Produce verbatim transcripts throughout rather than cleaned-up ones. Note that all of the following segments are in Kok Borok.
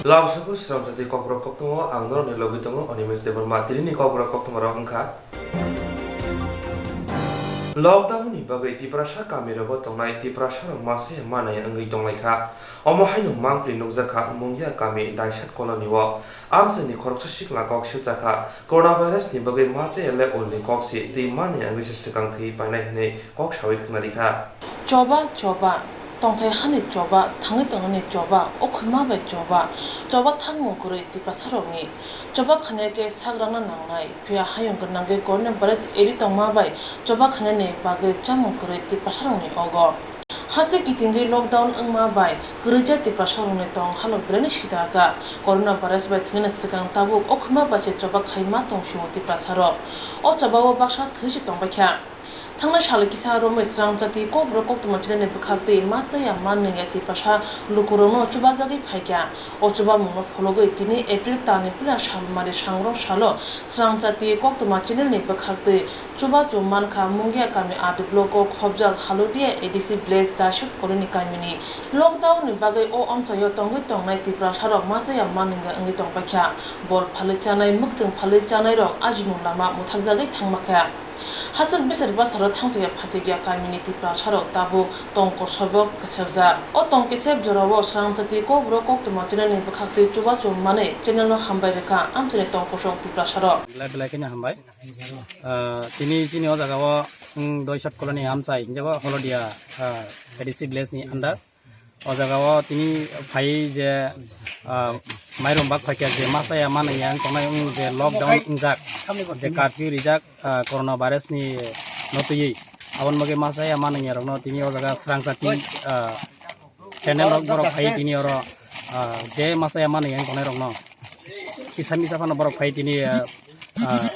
Labsuku srangchati kokborok koktwma ang norokni logi tongo Animesh Debbarma. Tinini kokborok koktwma rok wngkha: Lockdown ni bagwi Tiprasa kamirogo tongnai Tiprasa rok mase manaya wngwi tonglaikha. Omo haino mangpli nukjakha Mungia kami Daisat colony o. Amchaini khoroksa sikla kok siljakha. Coronavirus ni bagwi machaya le ulni kok si twi manaya wngwi se swkang thwi painai hinwi kok sawi khwnarikha. Choba, choba, tongthai hani choba, thangwi tongnani choba, o khwima bai choba, choba thangmung kwrwi Tiprasarokni. Choba khainai khe sak rangna nangnai, phiya hayung gwnangwi coronavirus eri tongma bai choba khainani bagwi chamung kwrwi Tiprasarokni ogo. Hase kitingwi lockdown wngma bai kwrwija Tiprasarokni tong halo belai sida kha. Coronavirus bai thinani swkang tabuk o khwima bai se choba khaima tong sio Tiprasarok. O chobao baksa thwi se tongbaikha. Thangnai salo kisa romwi srangchati kokborok koktwma channelni bwkhaktwi machaya manwngya Tiprasa lukurokno chubajagwi phaikha. O chubamungno phologwi tini April talni puila salmari sangrong salo srangchati koktwma channelni bwkhaktwi chubachu mankha Mungia kami R D block o khobjak Halodia A D C village Daisot colony kamini. Lockdown ni bagwi o amchaio tongwi tongnai Tiprasarok machaya manwngya wngwi tongpaikha. Bol phalwi chanai, mwktwng phalwi chanairok ajimung lama mwthakjagwi thangmakha. Hachwk beser bwsaro thangtoya phatikya kamini Tiprasarok tabuk tong kosorbo kesepjak. O tong kesep jorao srangchati kokborok koktwma channelni bwkhaktwi chubachu manwi channelno hambai rwkha amchaini tong kosok Tiprasarok. Belai belai kheno hambai. Ah, tini chini o jagao, mm, Doisat colony amchai, hinjago Holodia, ah, A D C village ni under. O jagao tini phai je, ah, mairum bak phaikya je machaya manwngya wng tongnai wng je lockdown wngjak, je curfew rijak, ah, coronavirus ni notwi. Aboni bagwi machaya manwngya rokno tini o jaga srangchati, ah, channel rok borok phai tini oro, ah, je machaya manwngya wng tongnai rokno kisa misa phano borok phai tini, ah, ah,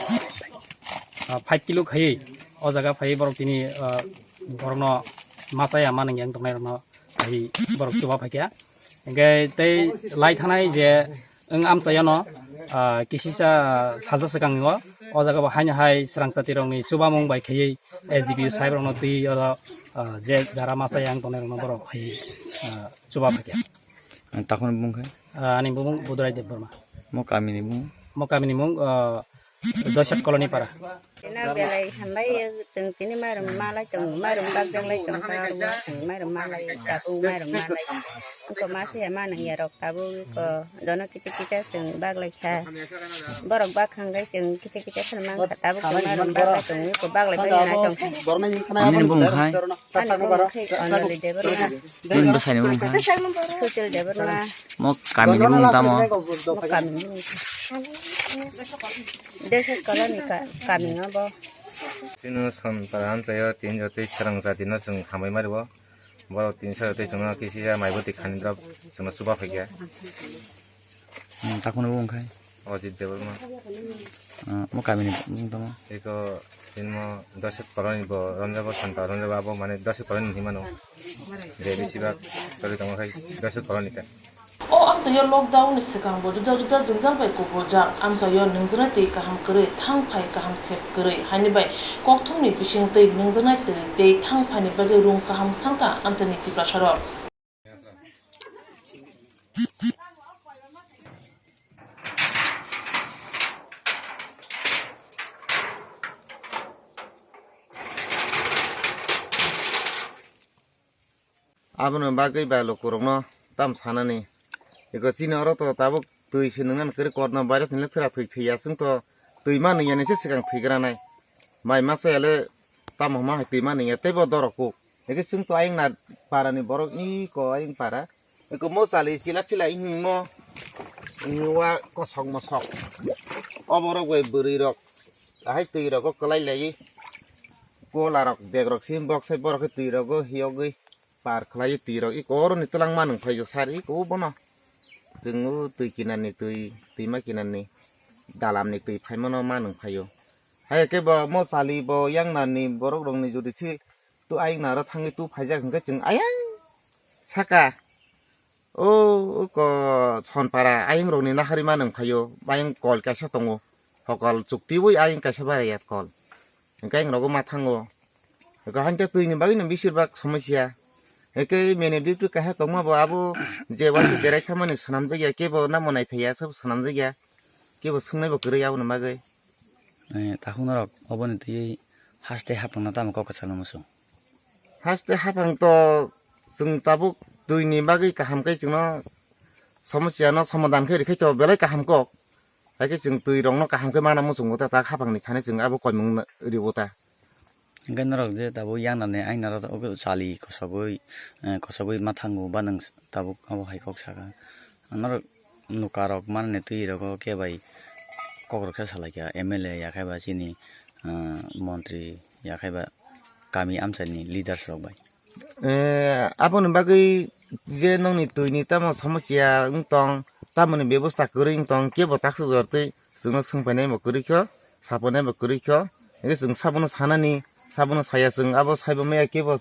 ah, five kilo khaiwi o jaga phai borok tini, ah, borokno machaya manwngya wng tongnai rokno. Hai borok chuba phaikha. Hingke tei lai thanai je wng amchaiyano, ah, kisisa salsa swkang o, o jaga bo haino hai srangchati rokni chubamung bai khaiwi S D P O sahib rokno twi oro, ah, je jara machaya wng tongnai rokno borok hai, ah, chuba phaikha. Ang takhorni bumung khai? Ah, ani bumung Budurai Debbarma. Mo kamini bumung? Mo kamini mung, ah, Doisat colony para. Ina belai hambai, chwng tini mairum malai tongo, mairum bakjak lai tongo, aro chwng mairum malai, tabuk mairum malai. Wngkha masa ya manwng ya rok tabuk wngkha jono kicha kicha chwng baglai kha. Borok bakhang gai chwng kicha kicha phano mankha, tabuk chwng mairum baglai tongo, wngkha baglai bai nai tongkha. Ani bumung khai? Ani bumung khai Anjali Debbarma. Nini bwsai ni bumung khai? Sutil Debbarma. Mo kami ni bumung tamo? Mo kami ni bumung. Desat colony ka-, kami no bo. Chini Sonpara amchaio tin jotwi srang jati no chwng hambai mari bo. Borok tin sa jotwi chwngno kisi ya mai bwtwi khani drop chwngno chuba phaikya. Hmm, takhorni bumung khai? Ajit Debbarma. Ah, mo kami ni bumung tamo? Eko chini mo Doisat colony bo romjabo, Sonpara romjabo, abo mane Doisat colony hinwi mano. Je bisi bak choli tongo khai Doisat colony ta. O amchaio lockdown ni swkang bo juda juda jwngjal bai kubuljak. Amchaio nungjaknai twi kaham kwrwi, thang phai kaham sep kwrwi, haini bai kokthumni bising twi nungjaknai twi tei thang phaini bagwi rung kaham sankha amchaini Tiprasarok. Aboni bagwi ba lukurokno tam sanani. Eko chini oro to tabuk twi se nwngnani kwrwi, corona virus ni le thwra thwi thwiya, chwng to twi manwi yani se swkang thwigranai. Mai masa ya le tamo hwnma hai twi manwi ya teibo dorok kuk. Eke chwng to ayang na para ni borok iko ayang para. Eko mo chali chila phila hinwi mo hinwi wa kosok mosok. O borok bai bwrwi rok ahai twi rogo kwlai lai. Kola rok dek rok sim bok sai borok khe twi rogo hiyogwi par khlai twi rok iko oro ni twlang ma nung phai sar iko bono. Chwng o twi kinar ni twi, twima kinar ni dalam ni twi phaimano ma nung phaio. Hai khe bo mo chali bo yang nani borok rok ni jodi si tu ayang naro thangwi tu phaijak hwnkhe chwng ayang saka. O, o ko Sonpara ayang rokni nahari ma nung phaio, ayang kol kaisa tongo, hokol chuktiwi ayang kaisa baraya kol. Hwnkhe ayang rogo ma thango. Hwnkhe hankhe twini bagwino bisir bak somosya. Eke mene duty kaha tongma bo abo je wasu derai khamani swnamjakya, kebo namo naiphaiya, sabo swnamjakya, kebo swngnaibo kwrwi aboni bagwi. Eh, takhuk norok oboni twi haste hapangno tamo kok kwchangno muchung? Haste hapang to chwng tabuk twini bagwi kaham khe chwngno somosya no somadan khe rikhe to belai kaham kok. Haikhe chwng twi rokno kaham khe mana muchungo ta, ta hapangni thani chwng abo koimung ribo ta. Hingke norok je tabuk yangnani aina rok tabuk chali kosogwi, eh, kosogwi ma thango ba nwng tabuk abo hai kok saka. Norok nukarok manani twi rogo khe bai kokrok khe salaikha M L A yakhe ba chini, eh, montri yakhe ba kami amchaini leaders rok bai. Eh, aboni bagwi je nongni twini tamo somosya wng tong, tamoni bebosta kwrwi wng tong, kebo taksuk jortwi chwngno swngpainai bo kwrwi kho, sapainai bo kwrwi kho. Hingke chwng sabono sanani, sabono saya chwng abo saibo maya kebo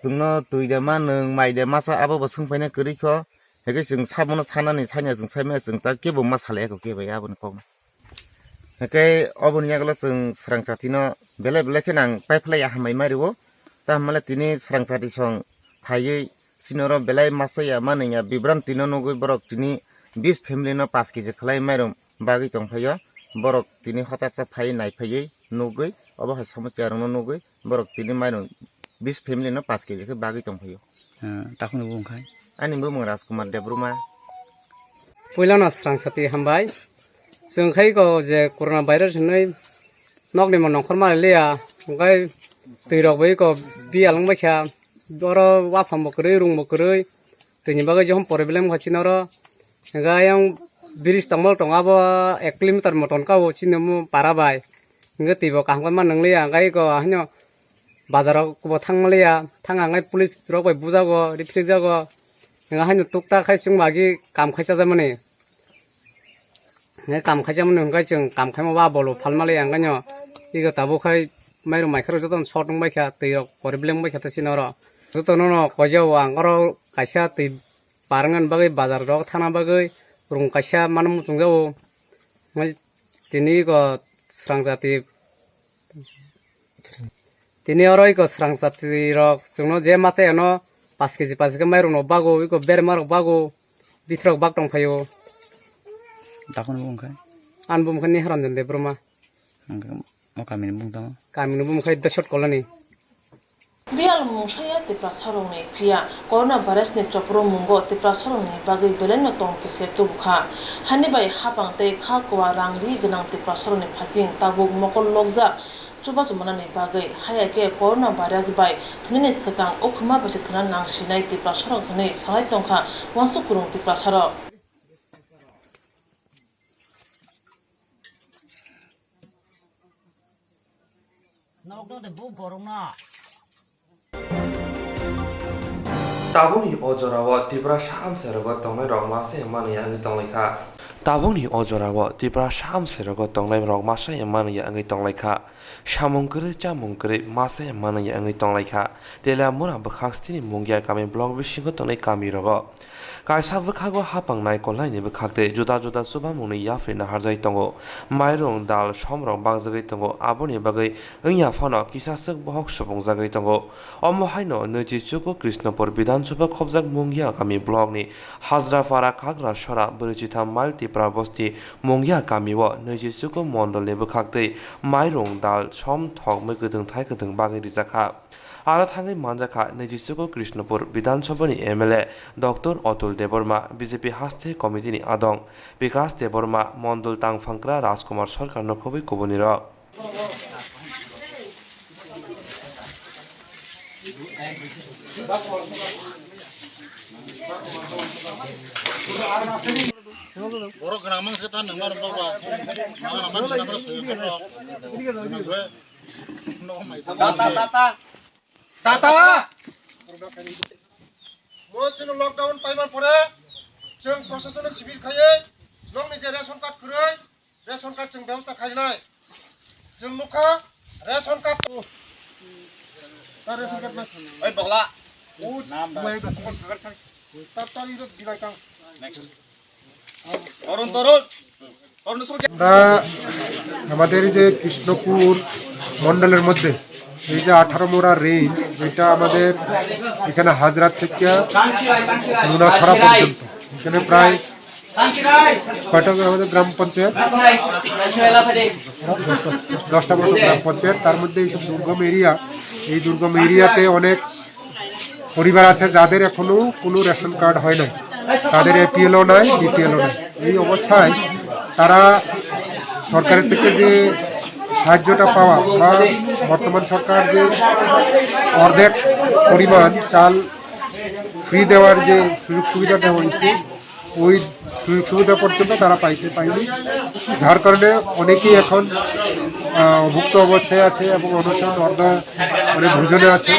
chwngno twi de ma nwng, mai de masa abo bo swngpainai kwrwi kho. Hingke chwng sabono sanani, sanya chwng sai maya chwng ta kebo ma salai kho kebo aboni kokno. Hingke oboni yagulo chwng swrang chatino belai belai khe nang paiphlai ya hambai ma rwo. Tamo le tini swrang chati song phaiwi chini oro belai masa ya manwi ya bibranti no nugwi borok tini bis family no paanch kg khlai mairum bagwi tong phaio. Borok tini hotak sa phaiwi nai phaiwi nugwi obo hai somosya rok no nugwi borok tini mairum bis family no paanch kg khe bagwi tong phaio. Ah, takhukni bumung khai? Ani bumung Rajkumar Debbarma. Puilano swrang sati hambai. Chwng khai ko je corona virus hinwi nokni mo nongkhor ma liya, hwnkhe twi rok bai ko biyal wng bai kha. Oro waphang bo kwrwi, rung bo kwrwi. Twini bagwi jehom problem kha chini oro. Hwnkhe ayang bridge tongmol tongo abo ek kilometer moton ka o chini omo para bai. Hwnkhe twi bo kaham khe ma nang liya, hwnkhe ko haino bazar rok bo thang maliya, thang ang nai police rok bai bujago, riphrikjago, hwnka haino tuktak khai chwng agi kam khai chajamani. Hwnka kam khai chamani hwnka chwng kam khai ma ba bolo phal maliya, hwnka no ego tabuk khai mairum maikha rok jotono short wng bai kha, twi rok pore beleng bai kha ta chini oro. Jotono no koijao ang oro kaisa twi parwng bagwi bazar rok thangna bagwi rung kaisa mano muchung jao. Tini ego swrang jati Tini oro iko swrang chati rok chwngno je masa yano paanch kg paanch kg mairok no bago, iko berma rok bago, bithorok bak tong phaio. Dakon bo wngkha? An bo wngkha Niharanjan Debbarma. Wngkha o kamini bung tamo? Kamini bo wngkha Dashot Colony. Biyal mungsaya Tiprasarokni phiya coronavirusni chopro mungo Tiprasarokni bagwi belaino tong kese tubukha. Hani bai hapang tei kha kowa rang ri gwnang Tiprasarokni phasing tabuk mokol lokjak. Chubachu manani bagwi, haya khe coronavirus bai thwinani swkang o khwma bai se thwina nang sinai Tiprasarok hwnwi sanai tongkha uansuk kwrwng Tiprasarok. Tabukni o jorao Tiprasa amchairogo tongnairok masa ya manwi ya wngwi tonglaikha. Tabukni o jorao Tiprasa amchairogo tongnairok masa ya manwi ya wngwi tonglaikha. Samung kwrwi, chamung kwrwi, masa ya manwi ya wngwi tonglaikha. Teliamura bwkhak stini Mungia kami block bisingo tongnai kamirogo. Kaisa bwkhago hapang naikolnaini bwkhaktwi juda juda chubamungni yapri naharjagwi tongo. Mairung, dal, somrok bakjagwi tongo. Aboni bagwi wngya phano kisa swk bohok supungjagwi tongo. Omo haino nwichi chuku Krishnapur Bidhan Sabha khobjak Mungia kami blockni Hajrapara Kagra Sora brwichitham mile Tipra bosti Mungia kamio nwichi chuku mondolni bwkhaktwi mairung, dal, som thok mui kwthwng thai kwthwng bagwi rijakha. Aro thangwi manjakha nwichi chuku Krishnapur Bidhan Sabhani M L A Doctor Atul Debbarma, B J P haste committee ni adong Bikas Debbarma, mondol tangphangkra Rajkumar Sarkarno khobwi kubunirok. Borok gwnang mang khe ta nangma rwma ba. Nangma nangma nangma rwma soyo khe to. Tata, tata. Tata. Mo chwng lockdown paiman pore chwng proshasonno sibir khaiwi nokni je ration card kwrwi, ration card chwng bebosta khainai. Chwng nukha ration card. Ta ration card na. Oi, bagla. O, nam da. Bai da. Sakar thang. Ta, ta, iro bilai tang. Next. Torun, torun. Torun, sokya. আমরা আমাদের এই যে কৃষ্ণপুর মণ্ডলের মধ্যে এই যে আঠারো মোড়া রেঞ্জ, এটা আমাদের এখানে হাজরা থেকে লুনাছড়া পর্যন্ত, এখানে প্রায় কয়টা আমাদের গ্রাম পঞ্চায়েত, দশটা মতো গ্রাম পঞ্চায়েত। তার মধ্যে এইসব দুর্গম এরিয়া, এই দুর্গম এরিয়াতে অনেক পরিবার আছে যাদের এখনো কোনো রেশন কার্ড হয় নাই, তাদের এপিএলও নাই, বিপিএলও নাই। এই অবস্থায় তারা সরকারের থেকে যে সাহায্যটা পাওয়া বা বর্তমান সরকার যে অর্ধেক পরিমাণ চাল ফ্রি দেওয়ার যে সুযোগ সুবিধাটা হয়েছে, ওই সুযোগ সুবিধা পর্যন্ত তারা পাইতে পারেনি, যার কারণে অনেকেই এখন আহ, অভুক্ত অবস্থায় আছে এবং অনশন অর্ধ মানে ভোজনে আছে।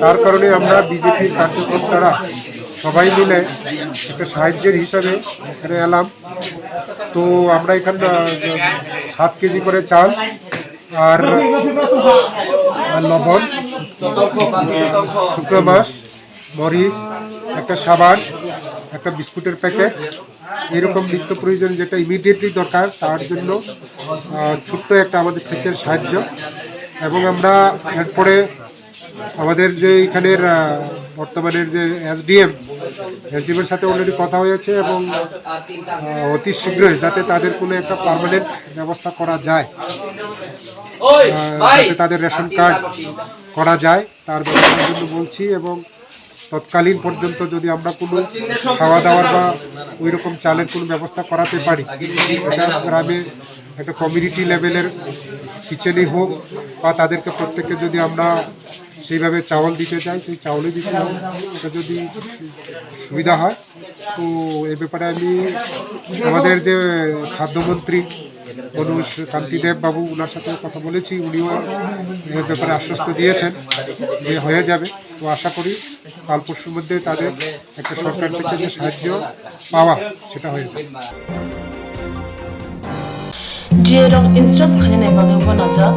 তার কারণে আমরা বিজেপির কার্যকর্তারা সবাই মিলে একটা সাহায্যের হিসাবে এখানে এলাম। তো আমরা এখানে আহ, সাত কেজি করে চাল আর আর লবণ, শুকনো মাছ, মরিচ, একটা সাবান, একটা বিস্কুটের প্যাকেট, এরকম নিত্য প্রয়োজন যেটা ইমিডিয়েটলি দরকার তার জন্য আহ, ছোট্ট একটা আমাদের থেকে সাহায্য। এবং আমরা এরপরে আমাদের যে এখানের আহ, বর্তমানের যে এসডিএম, এসডিএম এর সাথে অলরেডি কথা হয়েছে এবং আহ, অতি শীঘ্রই যাতে তাদের কোনো একটা পার্মানেন্ট ব্যবস্থা করা যায়, আহ, যাতে তাদের রেশন কার্ড করা যায়, তার ব্যবস্থার জন্য বলছি। এবং তৎকালীন পর্যন্ত যদি আমরা কোনো খাওয়া দাওয়ার বা ওই রকম চালের কোনো ব্যবস্থা করাতে পারি, এটা গ্রামে একটা কমিউনিটি লেভেলের কিচেনই হোক বা তাদেরকে প্রত্যেককে যদি আমরা সেইভাবে চাউল দিতে চাই, সেই চাউলই দিতে হবে। এটা যদি সুবিধা হয়, তো এ ব্যাপারে আমি আমাদের যে খাদ্যমন্ত্রী অনুজ কান্তি দেব বাবু, ওনার সাথে কথা বলেছি, উনিও এ ব্যাপারে আশ্বস্ত দিয়েছেন যে হয়ে যাবে। তো আশা করি কাল পরশুর মধ্যে তাদের একটা সরকার থেকে যে সাহায্য পাওয়া, সেটা হয়ে যাবে। Jerok insurance khainani bagwi uanajak,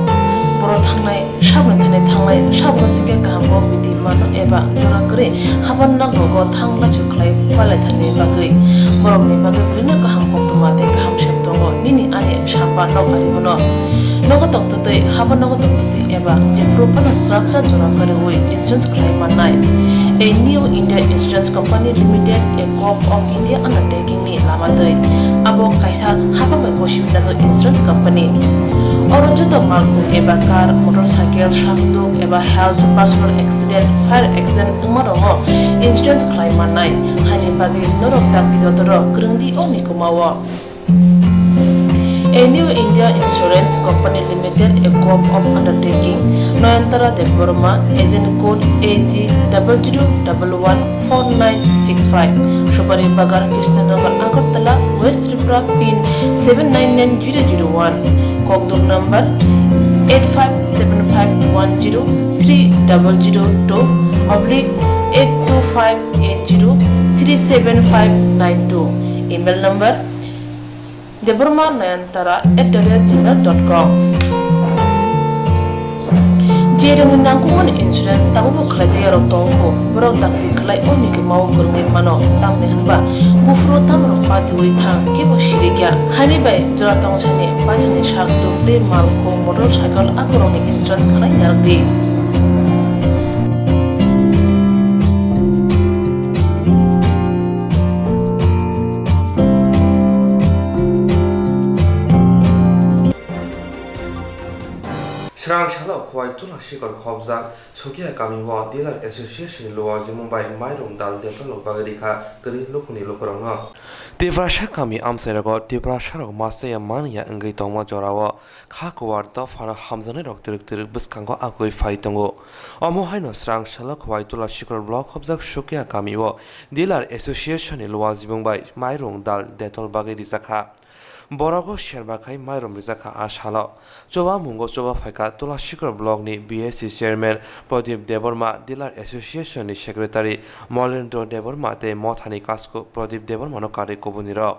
borok thangnai, saboni thani thangnai, saboni sikhe kaham kok biti mano eba jora kwrwi haban nogo thang lachu khlai palai thani bagwi. Borokni bagwi bwrwino kaham koktwma tei kaham sep tongo, nini ani sapa nok ari hwno. Nogo tongtwtwi, haban nogo tongtwtwi eba jephuru phano swrapsa jora kwrwi insurance khlai mannai. A New India Insurance Company Limited, a Gov of India undertaking ni lama twi. Abo kaisa hapang bai bosi wngjak insurance company. Oro joto malkhung eba car, motorcycle, sakduk eba health, personal accident, fire accident wngma rokno insurance khlai mannai. Haini bagwi norok dakti dotoro kwrwngdi o mikuma o. A New India Insurance Company Limited, a Gov of undertaking, Nayantara Debbarma, agent code A G double zero double one four nine six five, Subari Bagan, Krishnanagar, Agartala, West Tripura, pin seven nine nine zero zero one, Kokduk number eight five seven five one zero three double zero two oblique eight two five eight zero three seven five nine two, email number debbarma nayantara at the rate gmail dot com. Jerokni nangkukmani insurance tabukbo khlaijak yarok tongkho, borok dakti khlai o mikima o kwrwngwi mano, tamni hwnba buphuru tamrok patiwi thang kebo sirikya. Haini bai jora tongthani paithani sak tuk tei malkhung motorcycle akorokni insurance khlai narwkdi. Srang salo Khowai Tula sikor khobjak Sukia kami o Dealer Association ni luajimung bai mairum dal detol rok bagwi rikha kwrwi lukhuni lukurokno. Tiprasa kami amchai rogo Tiprasa rok machaya manya wngwi tongma jorao kha kuwar dophano hamjaknai rok twrwk twrwk bwskango agwi phai tongo. Omo haino srang salo Khowai Tula sikor block khobjak Sukia kami o Dealer Association ni luajimung bai mairum dal detol bagwi rijakha. Borogo serba khai mairum rijak kha a salo. Chubamungo chuba phaikha Tulasikor block ni B S C chairman Pradip Debbarma, Dealer Association ni secretary Molendro Debbarma tei mothani kasku Pradip Debbarma no karwi kubuni rok.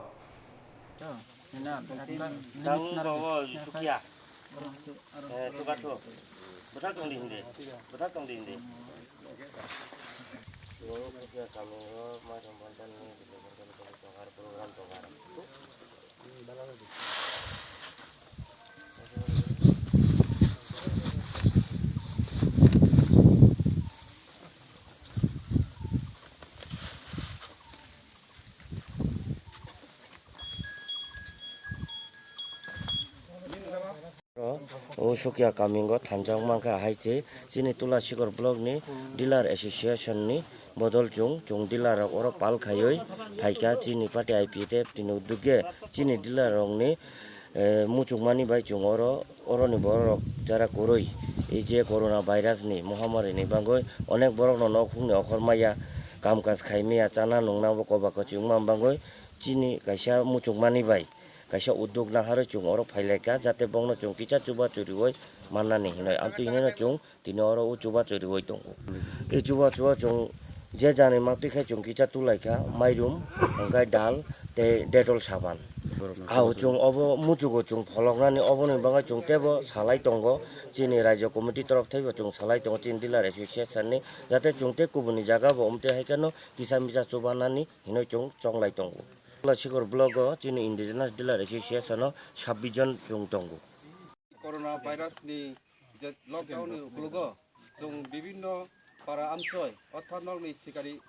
Sukia kamingo thanjak mankha hai se chini Tulasikhor block ni dealer association ni bodol chwng, chwng dealer rok oro pal khaiwi phaikha chini party I P F T ni uddukge chini dealer rok ni, eh, muchungmani bai chwng oro, oro ni borok rok jara kwrwi ei je corona virus ni mohamari ni bagwi onek borok no nok huk ni okhor maya, kam kaj khai maya, chana nungna bo koba kwchwng ma bagwi chini kaisa muchungmani bai kaisa udduk naharwi chwng oro phailaikha, jate bokno chwng kisa chubachu riwi mannani hinwi. Amtwi hinwi no chwng tini oro o chubachu riwi tongo. E chubachu o chwng je jani matwi khai chwng kisa tulaikha, mairum, hwnkhe dal tei Dettol saban. Ao chwng obo muchugo chwng pholoknani, oboni bagwi chwng teibo salai tongo. Chini Rajya Committee torof thaibo chwng salai tongo, chini Dealer Association ni, jate chwng tei kubuni jaga bo omtwi hai kheno kisa misa chubanani hinwi chwng chonglai tongo. Tulasikhor block o chini Indigenous Dealer Association o sabbish jon chwng tongo. Corona virus ni je lockdown ni ukologo chwng bibinno para amchoi ortho nok ni sikari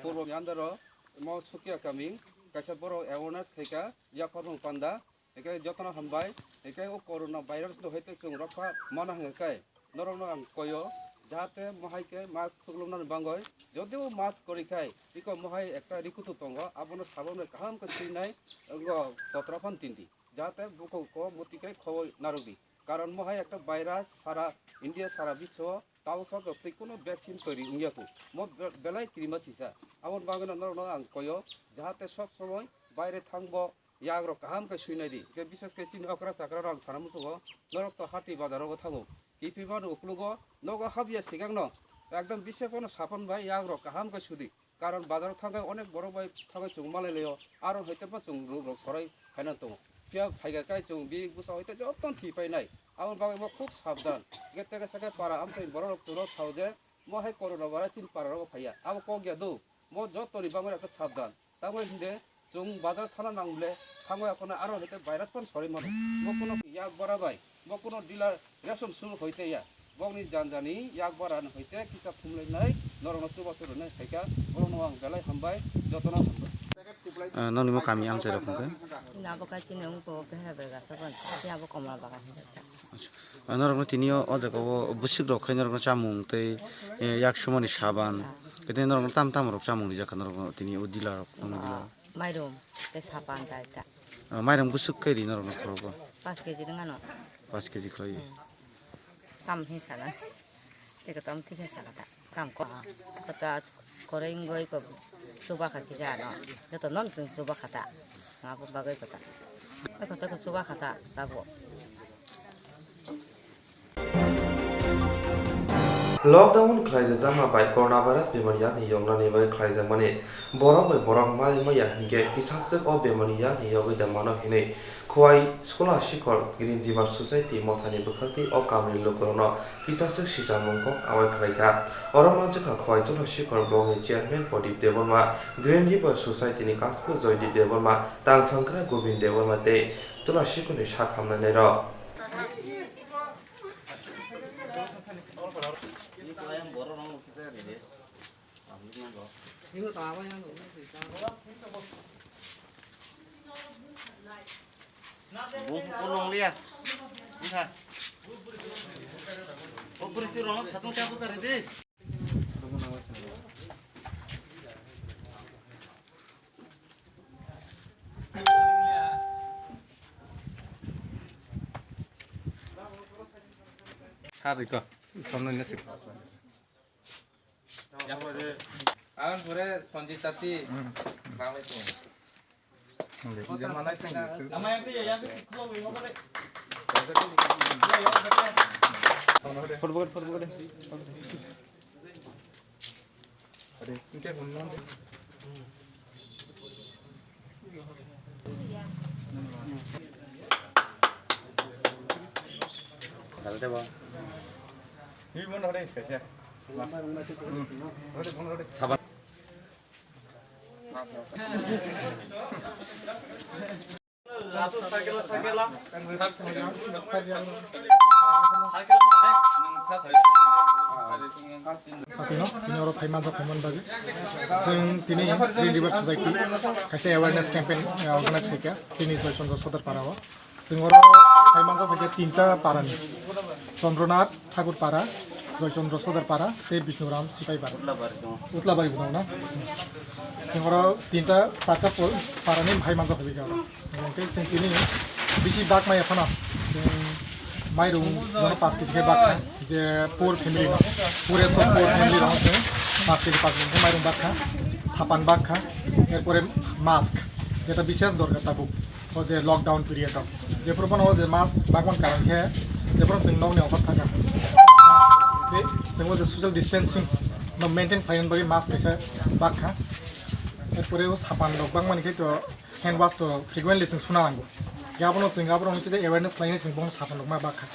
purbo ni under o mo Sukia kaming kaisa borok awareness khaika yakhormung panda. Hingke jotono hambai, hingke o corona virus no hai te chwng rokha mana hingke norokno ang koyo, jahate mohai ke mask thuklumnani bangoi, jodi o mask kwrwi khai, iko mohai ekta rikutu tongo, abono sabon bai kaham khe swinai, wngkha kotra phan tindi, jahate bukhuk o muti khe khoboi narwkdi, karon mohai ekta virus sara India sara biswo tabuk sajwk twi kuno vaccine toiri wngya kho, mo be-, belai kirima sisa, aboni bagwino norokno ang koyo, jahate sob somoi baire thangbo, yagrok kaham khe swinai di. Hingke bishes khe chini okra chakra rok ang sana muchungo, norok to hati bazar rogo thango. Kiphilmani ukologo nogo habya sikang no ekdom bishe phano saphan bai yagrok kaham khe sudi. Karon bazar thangkhe onek borok bai thangwi chwng malai laio. Aro hai tei bo chwng rok rok sorai khaina tongo. Phiya phaiga kai chwng bini bwsa hai tei joto thwi painai. Aboni bagwi bo khub sabdan. Hingke teke sake para amchai borok rok chwngno sao je mo hai corona virus chini para rogo phaiya. Abo kok ya do. Mo joto ni bagwi rok sabdan. Tamo hinde chwng bazar thana nang ble thango, aphano aro hete virus pan sori mano. Bo kuno yak bara bai, bo kuno dealer ration sur hoite ya. Bokni janjani yak bara no hoite kisa thumlai nai, norokno chubachu rwnai khaika, borokno ang belai hambai, jotono hambai. Ah, nokni mo kami amchai rok hwnkhe? Ina abo kai chini wngko khe hera berga sabon, tei abo komla bagan hwnkhe. Ah, norokno tini o, o jaga o bwswk rok khai norokno chamung tei, eh, yak sumani saban, tei norokno tam tam rok chamung rijak kha norokno tini o dealer rok, wngni dealer. Mairum tei sapan ta ta. Ah, mairum bwswk khe ri norokno khorogo? Paanch K G rwngano. Paanch K G khlai. Hmm. Tam hin sana. Tei kotom thik hin sana ta. Kam ko. Kota koroi wngoi ko chuba kha kisa no. Joto non chwng chuba kha ta. Abo bagwi kota. Kota ko chuba kha ta tabo. Lockdown khlai rwjakma bai coronavirus bemari yakni yoknani bagwi khlaijakmani borok bai borok malai maya hinkhe kisaswk o bemari yakni yogwi da mano hinwi Khowai Scholar Shikhor Green River Society mothani bwkhaktwi o kamini lukurokno kisaswk sichamung kok awai khlaikha. Oro manjakha Khowai Scholar Shikhor blockni chairman Pradip Debbarma, Green River Society ni kasku Joydeep Debbarma, tang songkra Gobind Debbarma tei Tulasikhorni sak hamlainai rok. Bung kukulung liya. Bung ha. O beri si rono satung siapa cari di? Sari ko, sono ini sih. Yang pore, ang pore Sanjit Tati, bang itu. Sama yang itu ya, yang itu. Football, football. Saban. Satino, tini oro phai manjak phai man bagwi. Chwng tini Green River Society kaisa awareness campaign, eh, organize khaikha tini Joychandra Sodar Para o. Chwng oro phai manjak phaikha Tinta parani, Chandranatha Thakur para, Joy Chandra Sodar para, tei Bishnu Ram Sipai para. Utlabari bo tongo na? Chwng oro tinta charta parani bhai manjak hobi ka. Hwnkhe chwng tini bisi bak maya phano chwng mairung jono paanch kg khe bak kha, je poor family no, poorest of poor family rok chwng paanch kg paanch kg khe mairung bak kha, sapan bak kha, erpore mask, jeta bishes dorkar tabuk o je lockdown period o, jephuru phano o je mask bakmani karon khe jephuru chwng nokni ongkhor thangkha, tei chwng o je social distancing no maintain khlaina bagwi mask kaisa bak kha, erpore o sapan rok bakmani khe to hand wash to frequently chwng suna nango. Abono chwng aborokno kisa awareness khlainai chwng bono sapan rok ma bak kha.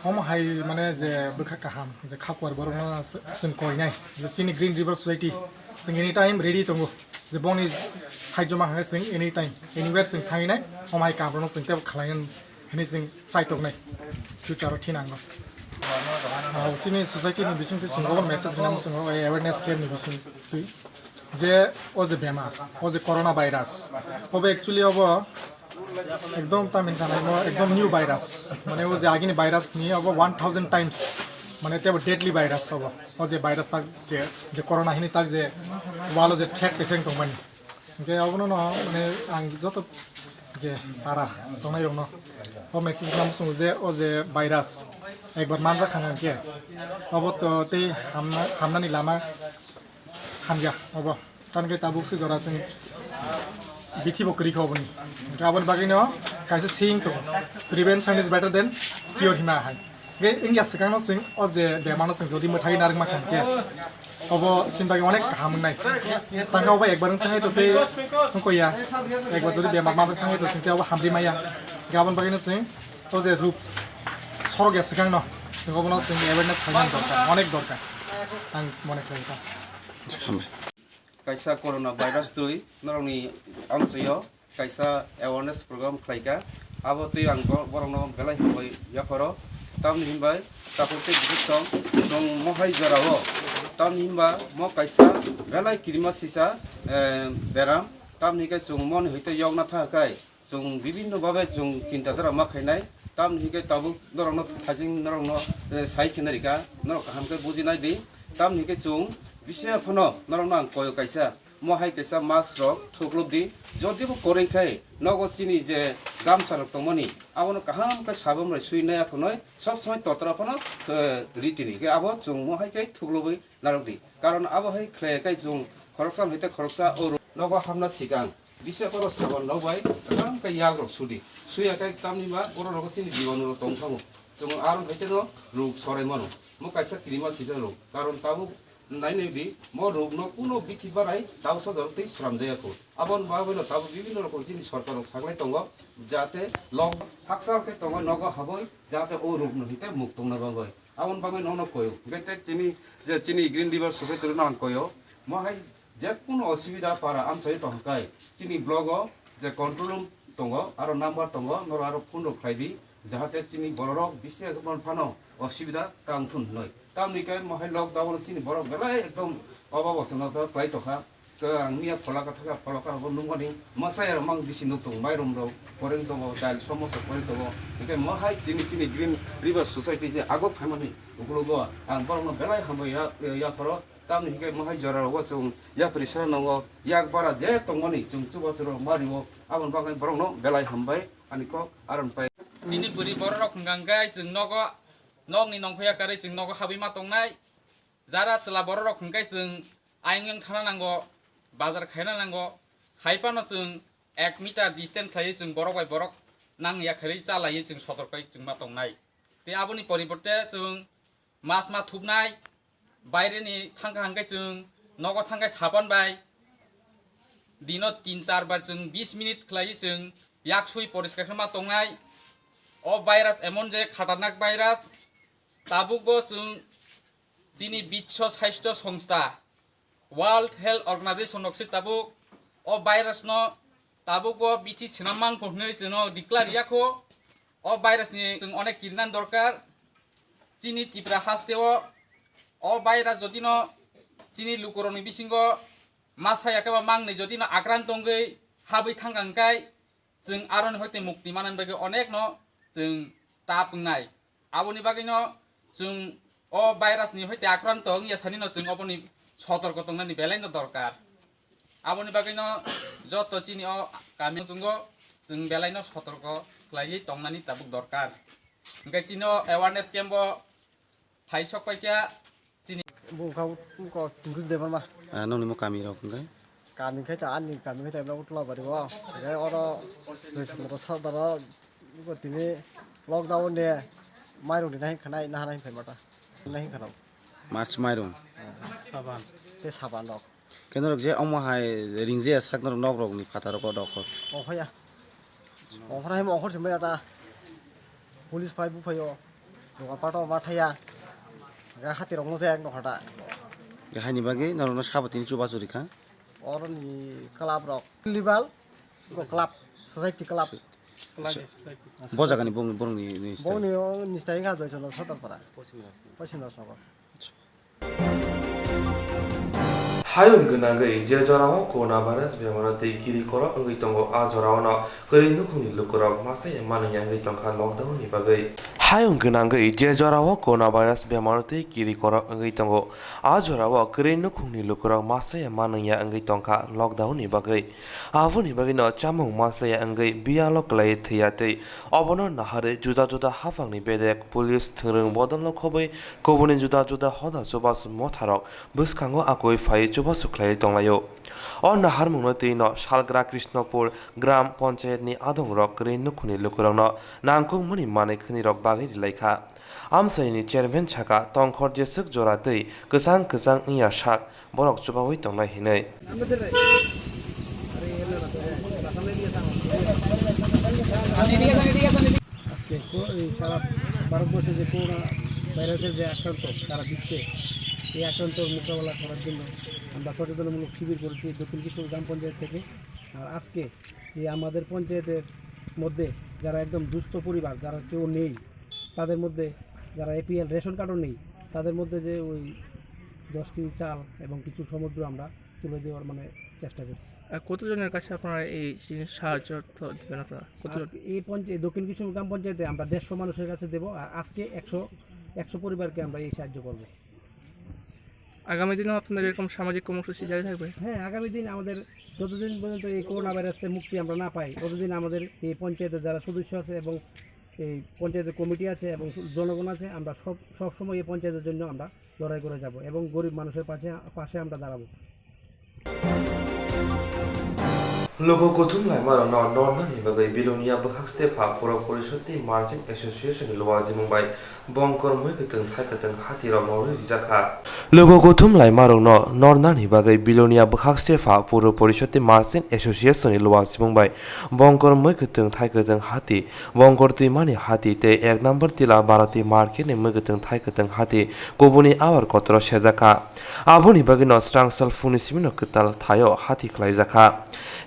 Omo hai mane je bwkha kaham, je kha kuar borokno chwng koinai, je chini Green River Society chwng anytime ready tongo, je boni saijo ma hwnwi chwng anytime anywhere chwng thanginai, omo hai kaam rokno chwng teibo khlainai hwnwi chwng chai tongnai future o thinango. Ah, chini society ni bisingtwi chwng obo message rwna muchungo, awareness camp ni bisingtwi. Je o je bemar, o je corona virus, obo actually obo ekdom tamni sanai mo ekdom new virus, mane o je agini virus ni obo one thousand times, mane tebo deadly virus obo. O je virus tak je, je corona hini tak je walo je threat peseng tongmani. Hingke obono no mane ang joto je para tongnai rokno o message no muchungo je o je virus ekbar manjak kha hingke obo to tei hamna, hamnani lama hamya obo. Tani khe tabuk se jora chwng bithi bo kwrwi kha oboni. Hwnkhe aboni bagwi no kaisa saying tongo, "Prevention is better than cure" hima hai. Hwnkhe wngya swkang no chwng o je bemar no chwng jodi mwthagwi narwk ma kha hwnkhe obo chini bagwi onek kaham wngnai. Tangkha obo ekbar wng thangwi to tei wngkho ya. Ekbar jodi bemar manjak thangwi to chwng tei obo hamri maya. Hwnkhe aboni bagwi no chwng o je ruk sorok ya swkang no chwng obono chwng awareness khaina dorkar, onek dorkar. Ang mone khlai kha. Hambai. Kaisa corona virus twi norokni amchoi-o kaisa awareness program khlaika. Abo twi ang bo-, borokno belai hambai yapharo. Tamni hinbai takhuk tei bukhuk song chwng mohai jorao. Tamni hinba mo kaisa belai kirima sisa, eh, beram. Tamni hwnkhe chwng moni hwite yokna tha khai. Chwng bibinno babe chwng chinta dhara ma khainai, tamni hwnkhe tabuk norokno thajing norokno, eh, sai khena rika, norok kaham khe bujinai di, tamni hwnkhe chwng bisi phano norokno ang koyo kaisa, mo hai kaisa mask rok thuklub di, jodi bo kwrwi khai nogo chini je gamsa rok tongmani, abono kaham khe sabon bai sui nai akhonoi sob somoi totra phano, eh, ri tini, hwnkhe abo chwng mo hai khe thuklubwi narwk di, karon abo hai khlai khai chwng khoroksa hai tei khoroksa o ro-, nogo hamna sikang. Bisa borok saban rok bai kaham khe yak rok sudi. Suya khe tamni ma borok rok chini jibanu rok tong thango. Chwng aro hai teno ruk sorai mano. Mo kaisa kirima sijak rok. Karon tabuk nai nai di mo ruk no kuno bithi barai tausa jorok tei sram jaya kho. Aboni bagwi no tabuk bibinno rokom chini sorkar rok saklai tongo. Jate lok haksa khe tongo nogo haboi jate o ruk no hite muk tongna bagwi. Aboni bagwi nono koyo. Hwnkhe tei chini je chini Green River Society rok no ang koyo. Mo hai je kuno osubida para amchai tong kai chini block o je control room tongo, aro number tongo, norok aro phone rok khlai di, jahate chini borok rok bisi phano osubida tang thun hinoi. Tamni khe mo hai lockdown o chini borok belai ekdom obo bo chwngno to klai tongkha. To ang miya phola ka thaka phola ka bo nungmani masa ya mang bisi nuk tongo, mairum rok poreng tongo, dal somosa poreng tongo. Hingke mo hai chini chini Green River Society je agok phaimani ukologo ang borokno belai hambai ya, ya phoro. Tamni hingke mohai jora rogo chwng yapri sera nongo yak bara je tongmani chwng chubachu rok ma rio aboni bagwi borokno belai hambai ani kok aron pai. Chini bwrwi borok rok hwnkha hwnkhe chwng nogo nokni nongkhoya karwi chwng nogo habwi ma tongnai. Jara chwla borok rok hwnkhe chwng ayang yang thana nango, bazar khaina nango, hai phano chwng ek meter distance khlaiwi chwng borok bai borok nang ya kharwi cha laiwi chwng sotor kai chwng ma tongnai. Tei aboni poriborte chwng mas ma thupnai, baireni thangkha hwnkhe chwng nogo thangkhe sapan bai dino tin char bar chwng bis minute khlaiwi chwng yak sui poriskar khe ma tongnai. O virus emon je khatarnak virus, tabukbo chwng chini Biswa Sastho Songstha, World Health Organization rok se tabuk o virus no tabukbo bithi swnam mangkho hwnwi chwngno declare ya kho. O virus ni chwng onek kirnan dorkar. Chini Tripura haste o, o virus jodi no chini lukurok ni bisingo masa ya khe ba mangnwi jodi no akran tongwi habwi thangkha hwnkhe chwng aroni hoite mukti manani bagwi onek no chwng tap wngnai. Aboni bagwino chwng o virus ni hoite akranto wngya sanino chwng oboni sotorko tongnani belaino dorkar. Aboni bagwino joto chini o kami chungo chwng belaino sotorko khlaiwi tongnani tabuk dorkar. Hwnkhe chini o awareness camp o phai sok paikha chini. Bungkha bungkha tungkis de barma. Ah, nongni mo kami rok hwnkhe? Kami khai ta ani kami khai ta bla utla bari o. Hwnkhe oro dui sumata sadaro tini lockdown de mairung de nahi khanai nahana hin phaimata. Nahi khanao. March mairung. Saban. Te saban rok. Khe norok je omo hai ringje sak norok nok rokni phataro ko dok. Ohoya. Okhor hai okhor se maya ta. Police phai bu phaio. Dokan pato ma thaya. Ga hati rok mo se ek nokha ta. Ga hani bagwi norok no sabo tini chuba churi kha. Oro ni club rok. Libal. Ko club. Society club. Bo jaga ni bong borok ni ni style. Bong ni o ni style ga joi cholo sotor para. Pochim Rajnagar. Hayung gwnangwi je jorao coronavirus bemaro tei kiri korok wngwi tongo, a jorao no kwrwi nukhungni lukurok masa ya manwi ya wngwi tongkha lockdown ni bagwi. Hayung gwnangwi je jorao coronavirus bemaro tei kiri korok wngwi tongo, a jorao kwrwi nukhungni lukurok masa ya manwi ya wngwi tongkha lockdown ni bagwi. Aboni bagwi no chamung masa ya wngwi biyalo kwlaiwi thwiya tei obono naharwi juda juda haphangni bedek, police, thwrwng bodolno khobwi kubuni juda juda hoda chubachu motharok bwskango akoi phaiwi chubachu khlaiwi tonglaio. O naharmungno twi no salgra Krishnopur Gram Panchayat ni adongrok kwrwi nukhungni lukurokno nangkukmani manwi khwnirok bagwi rilaikha. Amchaini chairman saka tongkhor jeswk jora twi kwchang kwchang wngya sak borok chubaui tongnai hinwi. আজকে কো-, এই সারা ভারতবর্ষে যে করোনা ভাইরাসের যে আক্রান্ত, সারা বিশ্বে এই আক্রান্তর মোকাবেলা করার জন্য আমরা সচেতনমূলক শিবির করেছি দক্ষিণ কৃষ্ণ গ্রাম পঞ্চায়েত থেকে। আর আজকে এই আমাদের পঞ্চায়েতের মধ্যে যারা একদম দুস্থ পরিবার, যারা কেউ নেই, তাদের মধ্যে যারা এপিএল রেশন কার্ডও নেই, তাদের মধ্যে যে ওই দশ কেজি চাল এবং কিছু সমুদ্র আমরা তুলে দেওয়ার মানে চেষ্টা করছি। আর কতজনের কাছে আপনারা এই জিনিস সাহায্য অর্থ দিবেন আপনারা? কতজন? আজকে এই পঞ্চায়েত, দক্ষিণ কৃষ্ণ গ্রাম পঞ্চায়েতে আমরা দেড়শো মানুষের কাছে দেব, আর আজকে একশো, একশো পরিবারকে আমরা এই সাহায্য করব। আগামী দিনেও আপনাদের এরকম সামাজিক কর্মসূচি জারি থাকবে? হ্যাঁ, আগামী দিন আমাদের যতদিন পর্যন্ত এই করোনা ভাইরাস থেকে মুক্তি আমরা না পাই, ততদিন আমাদের এই পঞ্চায়েতের যারা সদস্য আছে এবং এই পঞ্চায়েতের কমিটি আছে এবং জনগণ আছে, আমরা সব, সব সময় এই পঞ্চায়েতের জন্য আমরা লড়াই করে যাব এবং গরিব মানুষের পাশে, পাশে আমরা দাঁড়াবো। Luku kuthum laimarokno nornani bagwi Bilonia bwkhakste pha puro porishod tei Merchant Association ni luajimung bai bongkor mui kwtwng thai kwtwng hati rok norwi rijak kha. Luku kuthum laimarokno nornani bagwi Bilonia bwkhakste pha puro porishod tei Merchant Association ni luajimung bai bongkor mui kwtwng thai kwtwng hati, bongkor twimani hati tei ek number tila Bharati market ni mui kwtwng thai kwtwng hati kubuni abar kotoro sejak kha. Aboni bagwino swrang sal phungni simino kwtal thaio hati khlaijakha.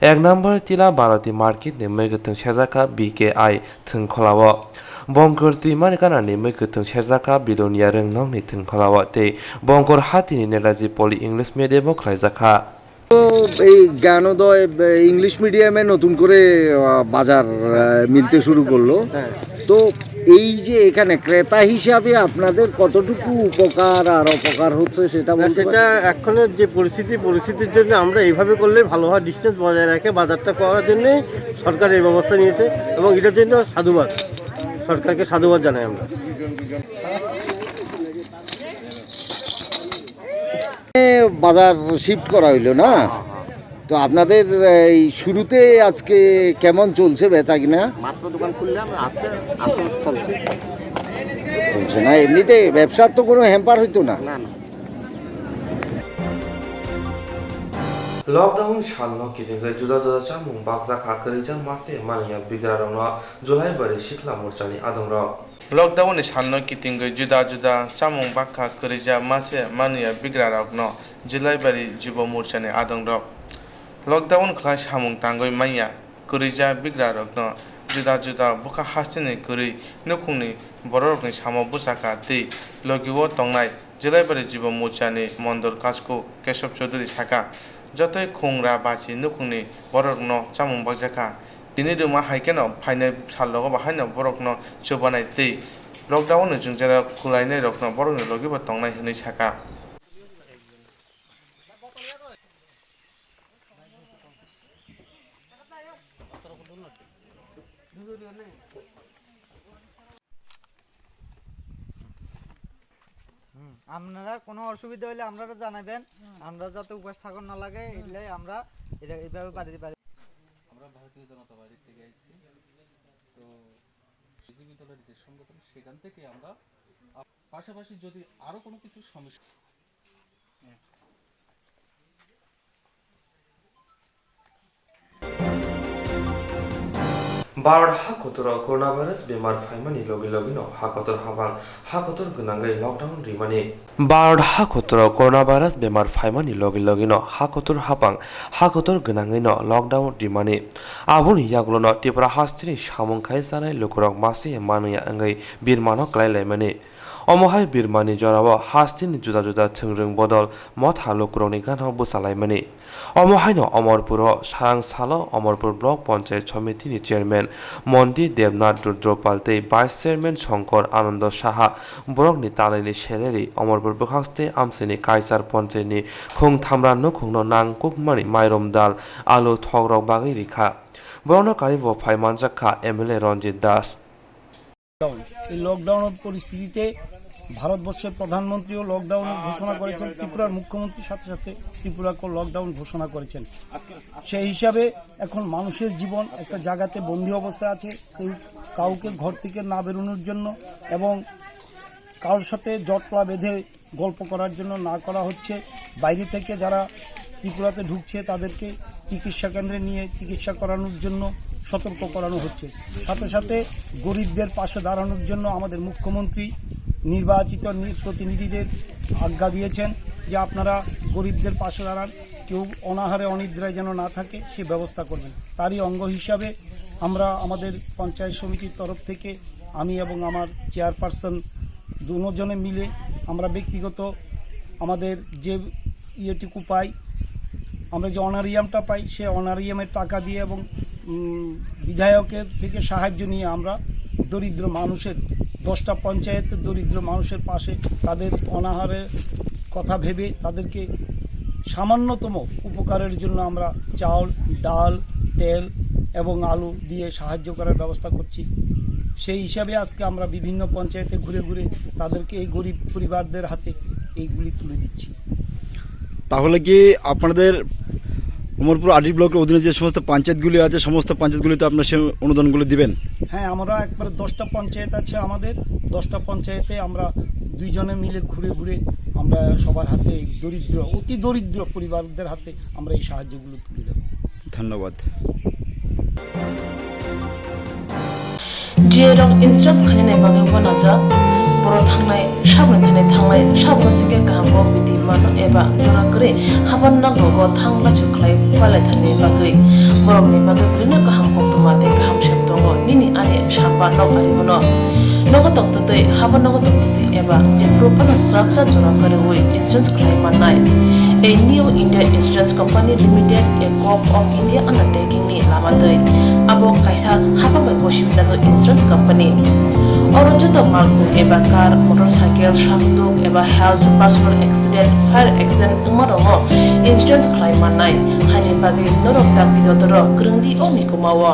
Ek number tila Bharati market ni mui kwthwng sejakha B K I thwngkholao. Bongkor twimani ganani mui kwthwng sejakha Bilonia Rwngnokni thwngkholao tei Bongkor hatini Netaji Poly English Medium o khlaijakha. তো এই জ্ঞানোদয়, আহ, ইংলিশ মিডিয়ামে নতুন করে, আহ, বাজার, আহ, মিলতে শুরু করলো। হ্যাঁ। তো এই যে এখানে ক্রেতা হিসাবে আপনাদের কতটুকু উপকার আর অপকার হচ্ছে সেটা না, বলতে সেটা পারেন? এখনের যে পরিস্থিতি, পরিস্থিতির জন্য আমরা এইভাবে করলে ভালো হয়, ডিস্টেন্স বজায় রেখে বাজারটা করার জন্যই সরকার এই ব্যবস্থা নিয়েছে এবং এটার জন্য সাধুবাদ, সরকারকে সাধুবাদ জানাই আমরা। এ, বাজার শিফট করা হইলো না? তো আপনাদের এই শুরুতে আজকে কেমন চলছে বেচা কিনা? মাত্র দোকান খুললাম, আছে, এখন চলছে। চলছে না, এমনিতে ব্যবসার তো কোনো হ্যাম্পার হইতো না? না, না। Lockdown salno kitingwi juda juda chamung bakjak kha kwrwijak mase manwi ya bigrarokno Julaibari Sikla Morchani adongrok. Lockdown ni salno kitingwi juda juda chamung bakha kwrwijak mase manwi ya bigrarokno Julaibari Jibo Morchani adongrok. Lockdown khlai samung tangwi manya kwrwijak bigrarokno juda juda bwkha hasteni kwrwi nukhungni bororokni samo bwsakha tei logio tongnai Julaibari Jibo Morchani Mondol Kasko Kesab Chaudhary sakha, jotoi khung ra bachi nukhungni bororokno chamung bakjakha. Tini rwma hai kheno phainai salrogo bahaino borokno chubanai tei lockdown ni chwngsairok khwlainairokno borokni logibo tongnai hwnwi sakha. হুম, আপনারা কোনো অসুবিধা হইলে আপনারা জানাবেন, আমরা যাতে উপাস থাকন না লাগে, এই লাই আমরা এটা এইভাবে বাড়িতে বাড়ি। আমরা ভারতীয় জনতা পার্টি থেকে আইছি, তো বিজেপি দলের যে সংগঠন, সেখান থেকে আমরা, আ-, পাশাপাশি যদি আরো কোনো কিছু সমস্যা Bharat hakotoro coronavirus bemar phaimani logi logino hakotor hapang hakotor gwnangwi lockdown rimani. Bharat hakotoro coronavirus bemar phaimani logi logino hakotor hapang hakotor gwnangwino lockdown rimani. Aboni yagulono Tripura hasteni samung khai chanai lukurok masiya manwiya wngwi birmano klai laimani. Omo hai birmani jorao hasteni juda juda thwngrwng bodol motha lukurokni gana bwsa laimani. Omo haino Omorpuro sarang salo Omorpur Block Panchayat Somitini Chairman Mondi Debnath Rudropal tei Vice Chairman Shankar Anando Saha borokni talaini salary Omorpur bwkhakste amchaini Kaisar Panchayatni khung thamra nukhungno nangkukmani mairum dal, alu, thokrok bagwi rikha. Borokno karibo phai manjakha M L A Ranjit Das. Lockdown. এই লকডাউনের পরিস্থিতিতে ভারতবর্ষের প্রধানমন্ত্রীও লকডাউন ঘোষণা করেছেন, ত্রিপুরার মুখ্যমন্ত্রীর সাথে সাথে ত্রিপুরাকেও লকডাউন ঘোষণা করেছেন। সেই হিসাবে এখন মানুষের জীবন একটা জায়গাতে বন্দী অবস্থায় আছে। কেউ কাউকে ঘর থেকে না বেরোনোর জন্য এবং কারোর সাথে জটলা বেঁধে গল্প করার জন্য না করা হচ্ছে। বাইরে থেকে যারা ত্রিপুরাতে ঢুকছে, তাদেরকে চিকিৎসা কেন্দ্রে নিয়ে চিকিৎসা করানোর জন্য সতর্ক করানো হচ্ছে। সাথে সাথে গরিবদের পাশে দাঁড়ানোর জন্য আমাদের মুখ্যমন্ত্রী নির্বাচিত নি-, প্রতিনিধিদের আজ্ঞা দিয়েছেন যে আপনারা গরিবদের পাশে দাঁড়ান, কেউ অনাহারে অনিদ্রায় যেন না থাকে, সে ব্যবস্থা করবেন। তারই অঙ্গ হিসাবে আমরা আমাদের পঞ্চায়েত সমিতির তরফ থেকে আমি এবং আমার চেয়ারপারসন দুজনে মিলে আমরা ব্যক্তিগত আমাদের যে ইয়েটুকু পাই, আমরা যে অনারিয়ামটা পাই, সে অনারিয়ামের টাকা দিয়ে এবং, উম, বিধায়কের থেকে সাহায্য নিয়ে আমরা দরিদ্র মানুষের, দশটা পঞ্চায়েতের দরিদ্র মানুষের পাশে তাদের অনাহারের কথা ভেবে তাদেরকে সামান্যতম উপকারের জন্য আমরা চাউল, ডাল, তেল এবং আলু দিয়ে সাহায্য করার ব্যবস্থা করছি। সেই হিসাবে আজকে আমরা বিভিন্ন পঞ্চায়েতে ঘুরে ঘুরে তাদেরকে, এই গরিব পরিবারদের হাতে এইগুলি তুলে দিচ্ছি। তাহলে কি আপনাদের অমরপুর আরডি ব্লকের অধীনে যে সমস্ত পঞ্চায়েতগুলি আছে, সমস্ত পঞ্চায়েতগুলিতে আপনারা সেই অনুদানগুলো দিবেন? হ্যাঁ, আমরা একবারে দশটা পঞ্চায়েত আছে আমাদের, দশটা পঞ্চায়েতে আমরা দুইজনে মিলে ঘুরে ঘুরে আমরা সবার হাতে এই দরিদ্র, অতি দরিদ্র পরিবারদের হাতে আমরা এই সাহায্যগুলো তুলে দেব। ধন্যবাদ। Jirok insurance khainani bagwi uanajak, borok thangnai saboni thani thanglai, saboni singkhe kaham kok bidi mano eba jora kwrwi haban nokrogo thang lachu khlai pailaithani bagwi, borokni bagwi belino kaham koktwma tei kaham sep tongo nini ani samba nok arimono. Nogo tongtwtwi, haban nogo tongtwtwi eba jephuru phano srapsa jora kwrwi insurance khlai mannai. A New India Insurance Company Limited, a Govt of India undertaking ni lama twi. Abo kaisa hapang bai gosi hwnjak insurance company. Oro joto malkhung eba car, motorcycle, sakduk eba health, personal accident, fire accident wngma rokno insurance khlai mannai. Haini bagwi norok dakti dotoro kwrwng di o mikumao.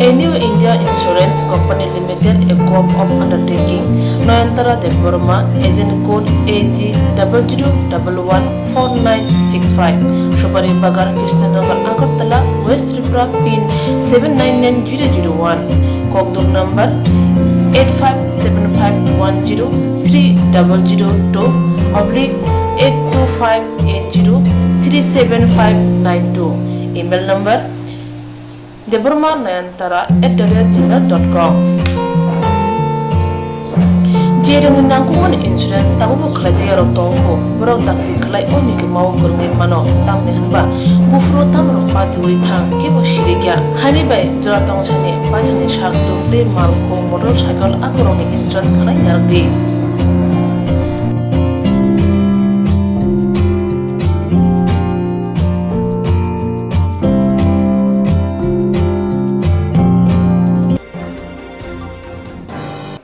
A New India Insurance Company Limited, a Govt of Undertaking, Noyantara Debbarma, agent code A G double zero double one four nine six five, Supari Bagan, Krishnanagar, Agartala, West Tripura, pin seven nine nine zero zero one, Kokduk number eight five seven five one zero three double zero two oblique eight two five eight zero three seven five nine two, email number Debbarma Nayantara at the rate gmail dot com. Jerokni nangkukmani insurance tabukbo khlaijak yarok tongkho, borok dakti khlai o nigwi mao kwrwngwi mano, tamni hwnba buphuru tamrok patiui thang kebo sirikya. Haini bai jora tongsani paithani sak tuk tei malkhung motor cycle akorokni insurance khlai narwkdi.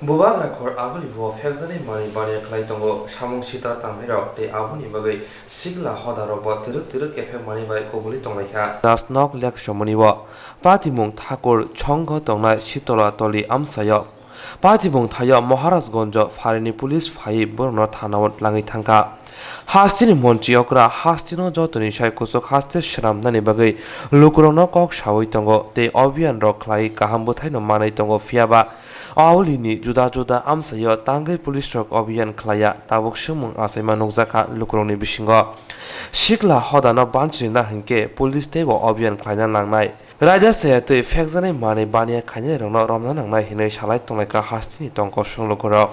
Bubagra khor aboni bo phekjaknai manwi baniya khlai tongo, samung sitra tangnairok tei aboni bagwi sikla hodarokbo twrwk twrwk khe phekmani bai kubuli tonglaikha. Jasnok leksomonio patimung Thakur chonggo tongnai Sitola toli amsaio patimung thaio Maharajgonjo pharini police phaiwi borokno thanao langwi thangkha. Hasteni montri okra hasteno jotoni sai kuchuk haste swnamnani bagwi lukurokno kok saui tongo tei obiyan rok khlai kaham bwthaino manwi tongo, phiyaba aulini juda juda amsaio tangwi police rok obiyan khlaiya tabuk swngmung achaima nukjakha lukurokni bisingo. Sikla hodano bansrina hinkhe police teibo obiyan khlaina nangnai. Raida saya twi phekjaknai manwi baniya khainairokno romna nangnai hinwi salai tonglaikha hasteni tongkosong lukurok.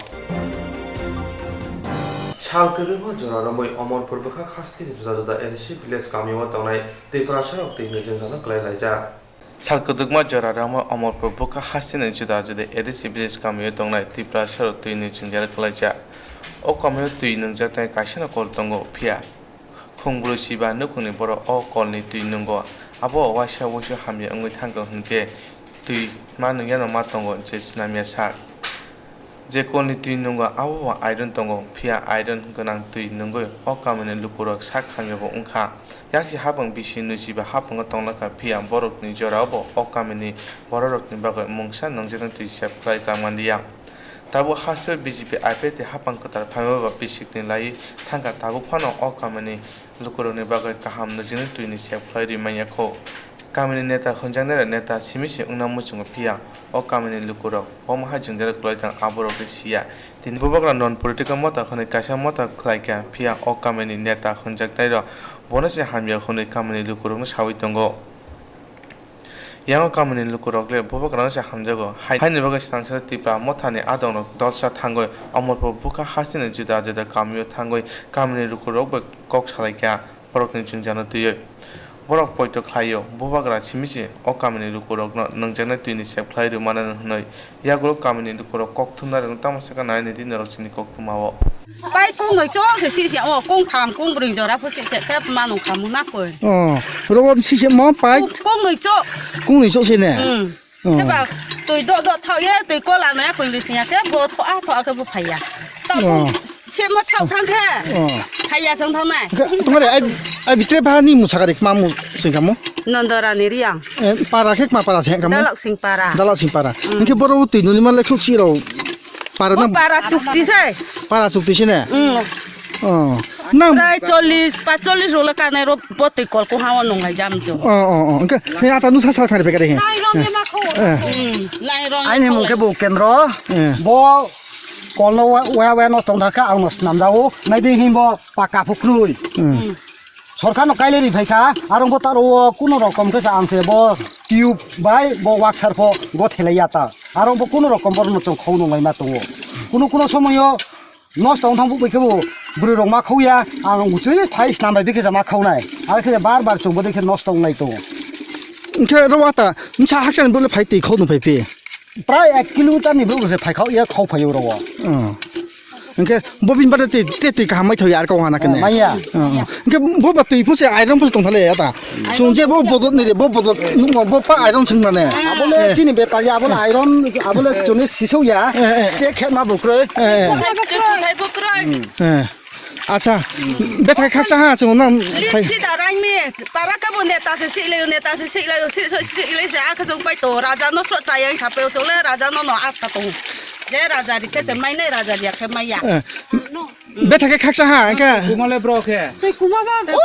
Sal kwdwkma jora romwi Omorpur bwkhak hasteni juda juda A D C village kamio tongnai Tiprasarok twi nwi jwngjalo kwlai laijak. Sal kwdwkma jora romwi Omorpur bwkhak hasteni juda juda A D C village kamio tongnai Tiprasarok twi nwi jwngjalo kwlaijak. O kamio twi nwngjaknai kaisano kol tongo, phiya khungbrwi chiba nukhungni borok o kolni twi nwngo. Abo waisa waisa hamya wngwi thangkha hinkhe twi ma nwngyano ma tongo je swnamya sak. Je kolni twi nwngo abo bo iron tongo, phiya iron gwnang twi nwngwi o kamini lukurok sak hamya bo wngkha. Yaksi hapang bisi nwi chiba haphango tonglaikha, phiya borokni jorao bo o kamini bororokni bagwi mungsa nwngjaknai twi save khlai tangmanliya. Tabuk hasteo B J P I P F T hapang kwtal phaima ba bisikni laiwi thangkha, tabuk phano o kamini lukurokni bagwi kaham nukjaknai twini save khlai rwi manya kho. Kamini neta hwnjaknairok neta simi se wngna muchungo, phiya o kamini lukurok omo hai jwngjal kwlai tong aborok tei siya. Tini bubagra non political motha hwnwi kaisa motha khlaikha, phiya o kamini neta hwnjaknairok bono se hamya hwnwi kamini lukurokno saui tongo. Yang o kamini lukurok le bubagrano se hamjago. Hai-, haini bagwi swnangsano Tipra mothani adongrok dolsa thangwi Omorpur bwkha hasteni juda juda kamio thangwi kamini lukurok bai kok salaikha borokni jwngjano twiwi. Borok poito khlaio, bubagra simi se o kamini lukurokno nwngjaknai twini save khlai rwmani hwnwi. Yagulo kamini lukurok kok thumnairokno tamo sakha nainwi di norok chini koktwmao. Pai kung noi chok se si se o kung tham kung bring jora pho se se khe manung khamu na koi. Oh, robo si se mo pai. Kung noi chok. Kung noi chok se ne. Hmm. Oh. Khe ba tui do do thao ye tui kola no ya koi le sinya khe bo tho a tho a khe bo phai ya. Ta kung se mo thao thang khe. Oh. Phai ya song thang nai. Khe tongare ai ai bitre ba ni musa gari ma mu sing kamu. Nondorani Riang. Eh, para khe ma para se kamu. Dalak sing para. Dalak sing para. Hmm. Hingke boro tui nuni ma le khuk si rao. Para na para chukti se. Para chukti se ne? Hmm. Oh. Na prai chollish, pachchollish rok le kanai ro botwi kol ko hawa nongai jam jo. Oh, oh, oh. Hingke he ata nusa sa thari pekare he. Lai rong ne ma kho. Eh. Hmm. Lai rong. Aini mung khe bo Kendro. Eh. Bo kolno wa wa no tong dakha ang no snam jao. Nai ding himbo paka phukrui. Hmm. Sorkar no kaile ri phaikha, arong bo taro o kuno rokom khe ang se bo tube bai bo waksar pho go thelai ya ta. Arong bo kuno rokom borno chong khau nonglai ma tongo. Kuno kuno somoyo nosto wng thang bo bai khe bo bwrwi rok ma khau ya, ang butwi phai snam bai bikhe ma khau nai. Ar khe bar bar chong bo dei khe nosto wng lai tongo. Hingkhe ro wata msa haksa ni bole phai twi khau nung phai phi. Prai ek kilometer ni bwrwi se phai khau ya khau phai ro. Hmm. Hingke bo bini bade tei, tei, tei kaham mai thoi ar kok hana kene. Maya. Oh, oh. Hingke bo ba tei phuse iron phuse tong thale ya ta. Chwng je bo bodol ni re, bo bodol, nukma bo pa iron chwng mane. Abole chini bepari, abole iron, abole chwngni sisok ya. Eh, eh. Che khet ma bukroi. Eh, eh. Eh. Acha, bethai khaksa ha chwng nang. Lipsi darang ni, para ke bo neta se siklai, neta se siklai, si, si, siklai se akhe chwng pai to, raja no sro chayang sape chwng le, raja no no asa to. Je raja ri khe se mai nai, raja ri khe mai ya. Eh. Bethai khe khaksa ha, engkhe. Kuma le bro khe. Tei kuma ba.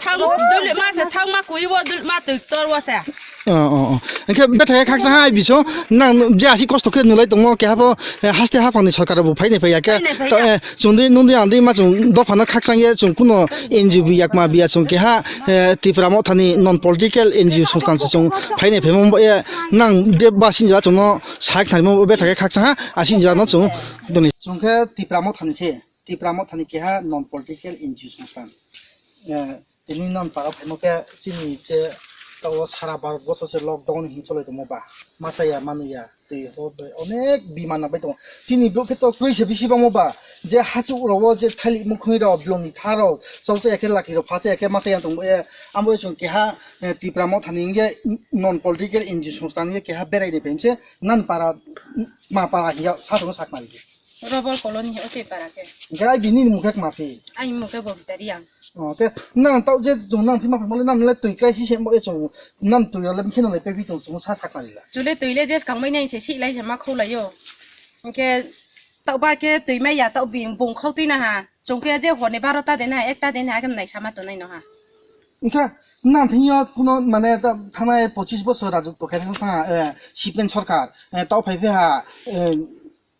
Thang, dul ma se thang ma kui bo, dul ma tui tor bo se. Oh, oh, oh. Engkhe bethai khe khaksa ha, ai biso, nang je asi kosto khe nulai tongo, keha bo, eh, haste haphang ni sorkar bo phai nai phai ya khe. Phai nai phai ya. To, eh, chwng di, nung di, ang di, ma chwng dopha no khakchang ye, chwng kuno N G O bi yakma biya chwng keha, eh, Tipra Mothani non political N G O songsthan se chwng phai nai phai mo, eh, nang de ba sinjak chwng no Sak thani mo bethai khe khaksa ha, asing jora no chwng toni. Chwng khe Tipra Mothani se, Tipra Mothani keha non political N G O songsthan. Eh, tini non para phaimo khe chini che tao sara Bharat boso se lockdown hin cholai tongmo ba. Masa ya, manu ya, twi hor bai onek bimana bai tongo. Chini bwkhe to kwrwi se bisi bangma ba, je hachuk rogo je thalik mukhung rok, blong ni tha rok, choksa ya khe laki rok, phasa ya khe masa ya tongo, eh, amo chwng keha, eh, Tipra Motha ni hwnkhe non political N G O songstha ni hwnkhe keha berai ni phaimse, nan para, ma para hiya sa tongo sak nai. Robol colony o tei para khe. Hwnkhe ai bini mung khe kma phi? Ai mung khe Bobita Reang. O, khe nang tau je chwng nang thima phaimole nang le twi crisis se mo e chwng nang twi role bikhe nang le pepi tong chwng sa sak nai la. Chule twi le je skang mai nai se si lai se ma khou lai o. Hwnkhe tau ba khe twi mai ya tau bing bung khou twi na ha. Chwng khe je hor ni baro ta de na ekta de na khe nai sama tonai no ha. Hwnkhe nang thing yo kuno mane ta thanai pochis bosor rajotw khe thang sa, eh, C P M sorkar, eh, tau phai phe ha, eh,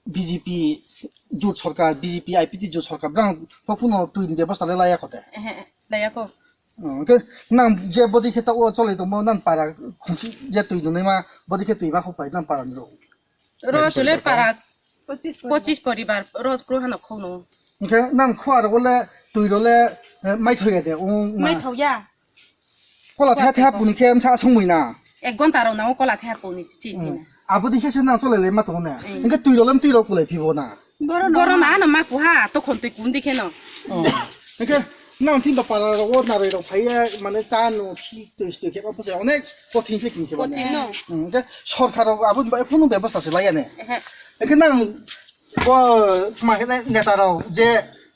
B J P jut sorkar, B J P I P T jut sorkar, brang kok kuno twi ni bebosta le laya kote. Ehe, laya ko. Oh, hwnkhe nang je bodi khe ta o chole tongmo nang para khumsi je twi nunai ma bodi khe twi ba khuk pai nang para ni ro. Ro chole para pochis poribar ro kro hano khok no. Hwnkhe nang khua ro le twi ro le, eh, mai thoi de ung mai thau ya. Kola the the puni khe msa songmui na. Ek gonta rok nango kola the puni chi. Hmm. Abo dikhe se nang chole le ma tongo ne. Hmm. Hwnkhe twi rok lem twi rok kulai phibo na. Boro na ano ma kuha to khon twi kun dikhe no. Oh. Hwnkhe nang thin ba para rok o naroi rok phaiya mane cha no khi twi twi khe ba phusa onek kothin se kin khe ba ne. Kothin no. Hmm, hwnkhe sorkar rok abo ba khunu bebosta se laiya ne. Ehe. Hwnkhe nang bo ma khe neta rok je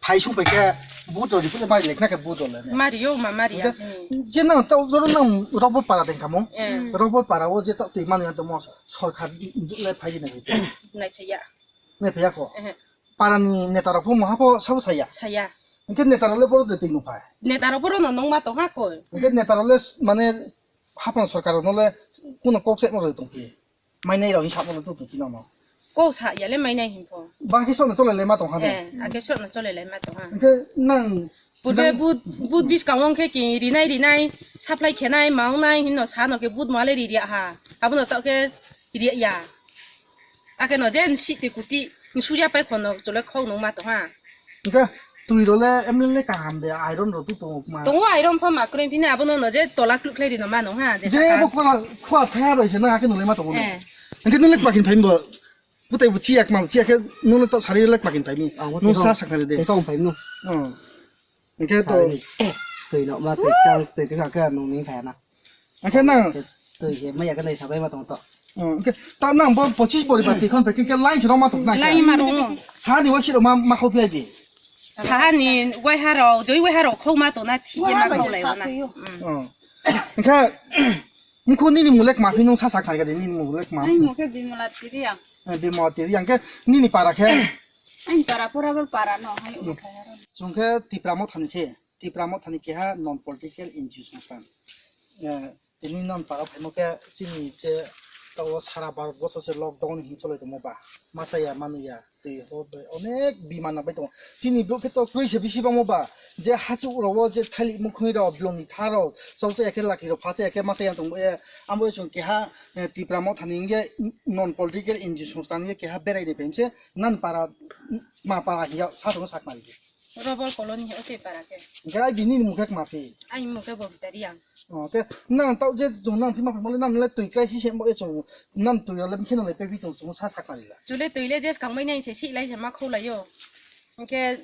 phai sung pai khe vote rok rikhe mari lekna khe vote rok le. Mari yo ma mari ya. Je nang tau joro nang Robol para deng kamo. Eh. Robol para o je tau twi manu ya tamo sorkar le phai di nai. Nai phai ya. Nai phai ya ko. Eh. Para ni neta rok pho maha pho sabo saya. Saya. Hwnkhe neta rok le boro de twi no phai. Neta rok boro no nong ma tong ha ko. Hwnkhe neta rok le mane hapang sorkar no le kuno kok se mo roi tong phi. Mainai rok hinsa mo tong phi nono. Ko sa ya le mainai hin pho. Ba khe sokno chole le ma tong ha de. Eh, ake sokno chole le ma tong ha. Hwnkhe nang purbe nang bud bud bis kawong khe ki rinai rinai supply khenai maungnai hinno sa no khe bud mo le ri ri ha. Abono to khe ri ya. Ake no jen si ti kuti suya pai khono chole khok no ma tong ha. Hwnkhe twi role M L A kaham de iron rok tu tongo kuma. Tongo iron pha ma kren tini abono no je tola kluk khlai rino mano ha, je je saka. Bo kola khua thaya roi se na ake nule ma tongo. Eh. Hwnkhe nule klakin phaimbo. Putai bu chiyak ma chiyak khe nule to sari lek klakin phaimi. Ang bo nung teko, sa sakna de. Teko ang phaimno. Oh. Hwnkhe to sari. Twi no ma twi chang twi twi ka nung ning thaya na. Hwnkhe nang twi se maya khe nai sabai ma tong to. Oh, hwnkhe ta nang bo pochis poribar twi khon pekhe khe line se rok ma tong na. Line ma rong. Sa ni wa siro ma ma khau pi ai bi. Sahani waiharok, joi waiharok khokma tongna thikhe ma khoklai wana. Oh. Hwnkhe, mkhu nini mulek ma phino sa sak kharga de, nini mulek ma. Ai mo khe Bimala Tiriang. Eh, Bimala Tiriang khe nini para khe? Ai para pura bor para no, hai o khe. Chwng khe Tipra Mothani se, Tipra Mothani keha non political N G O songsthan. Eh, tini non para phaimo khe chini je tao sara Bharat boso se lockdown hin cholai tongmo ba. Masa ya, manu ya, twi hor bai onek bimana bai tongo. Chini bwkhe to kwrwi se bisi bangma ba, je hachuk rogo je thalik mukhung rok, blong ni tha rok, choksa ya khe laki rok, phasa ya khe masa ya tongbo ya. Amo chwng keha, eh, Tipra Mothani hwnkhe non political N G O songstha ni keha berai ni phaimse, nan para, ma para hiya sa tongo sak nai. Robol colony o tei para khe. Hwnkhe ai bini mung khe kma phi? Ai mung khe Bobita Reang. Oh, khe nang tau je chwng nang thima phaimole nang le twi crisis se mo e chwng nang twi role bikhe nang le pepi tong chwng sa sak nai la. Chule twi le je skang mai nai se si lai se ma khou lai o. Hwnkhe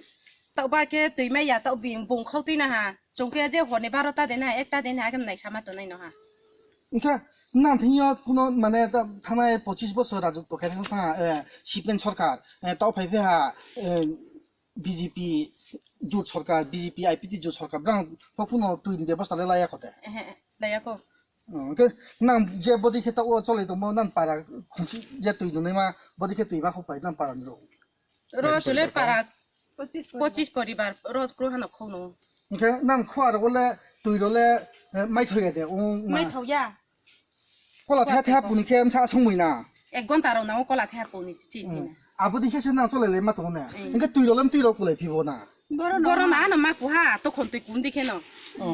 tau ba khe twi mai ya tau bing bung khou twi na ha. Chwng khe je hor ni baro ta de na ekta de na khe nai sama tonai no ha. Hwnkhe nang thing yo kuno mane ta thanai pochis bosor rajotw khe thang sa, eh, C P M sorkar, eh, tau phai phe ha, eh, B J P jut sorkar, B J P I P T jut sorkar, brang kok kuno twi ni bebosta le laya kote. Ehe, laya ko. Oh, hwnkhe nang je bodi khe ta o chole tongmo nang para khumsi je twi nunai ma bodi khe twi ba khuk pai nang para ni rok. Ro chole para pochis poribar ro kro hano khok no. Hwnkhe nang khua rok le twi rok le, eh, mai thoi ya de, ung ma. Mai thau ya. Kola the the puni khe msa songmui na. Ek gonta rok nango kola the puni chi. Hmm. Abo dikhe se nang chole le ma tongo ne. Hmm. Hwnkhe twi rok lem twi rok kulai phibo na. Boro na ano ma kuha to khon twi kun dikhe no. Oh.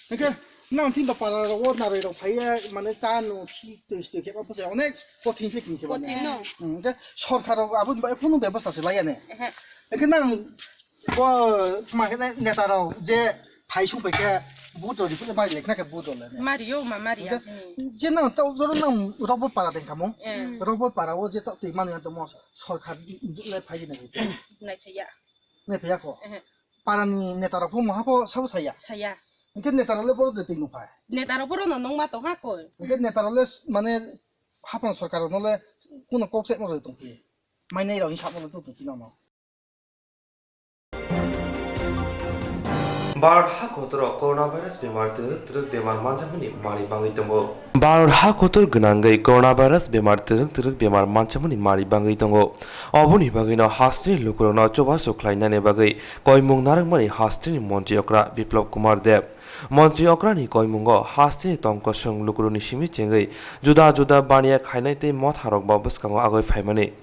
Hwnkhe nang thin ba para rok o naroi rok phaiya mane cha no khi twi twi khe ba phusa onek kothin se kin khe ba ne. Kothin no. Hmm, hwnkhe sorkar rok abo bai khunu bebosta se laiya ne. Ehe. Hwnkhe nang bo ma khe neta rok je phai sung pai khe Vote rw di, kule mari lekna khe vote rw le. Mario ma mari Hwnkhe ang hini. Je nang ta joro nang Rokbor para deng kamo. Eh. Rokbor para o je ta twi mani ang tamo sorkar le phai di nai. Nai phaiya. Nai phaiya ko. Eh. Para ni neta rok pho maha pho sabo saya. Saya. Hwnkhe neta rok le boro de twi nung phai. Neta rok boro no nung ma tong ha ko. Hwnkhe neta rok le mane hapang sorkar rok no le kuno kok se mo rw tong phi. Mai nai rok ni sa mo rw tong phi no no. Bharat ha kotoro coronavirus bemar twrwk twrwk bemar manjakmani mari bangwi tongo. Bharat ha kotor gwnangwi coronavirus bemar twrwk twrwk bemar manjakmani mari bangwi tongo. Oboni bagwino hasteni lukurokno chubachu khlainani bagwi koimung narwkmani hasteni montri okra Biplab Kumar Deb. Montri okrani koimungo hasteni tongkosong lukurokni simi chengwi juda juda baniya khainai tei motharokbo bwskango agwi phaimani.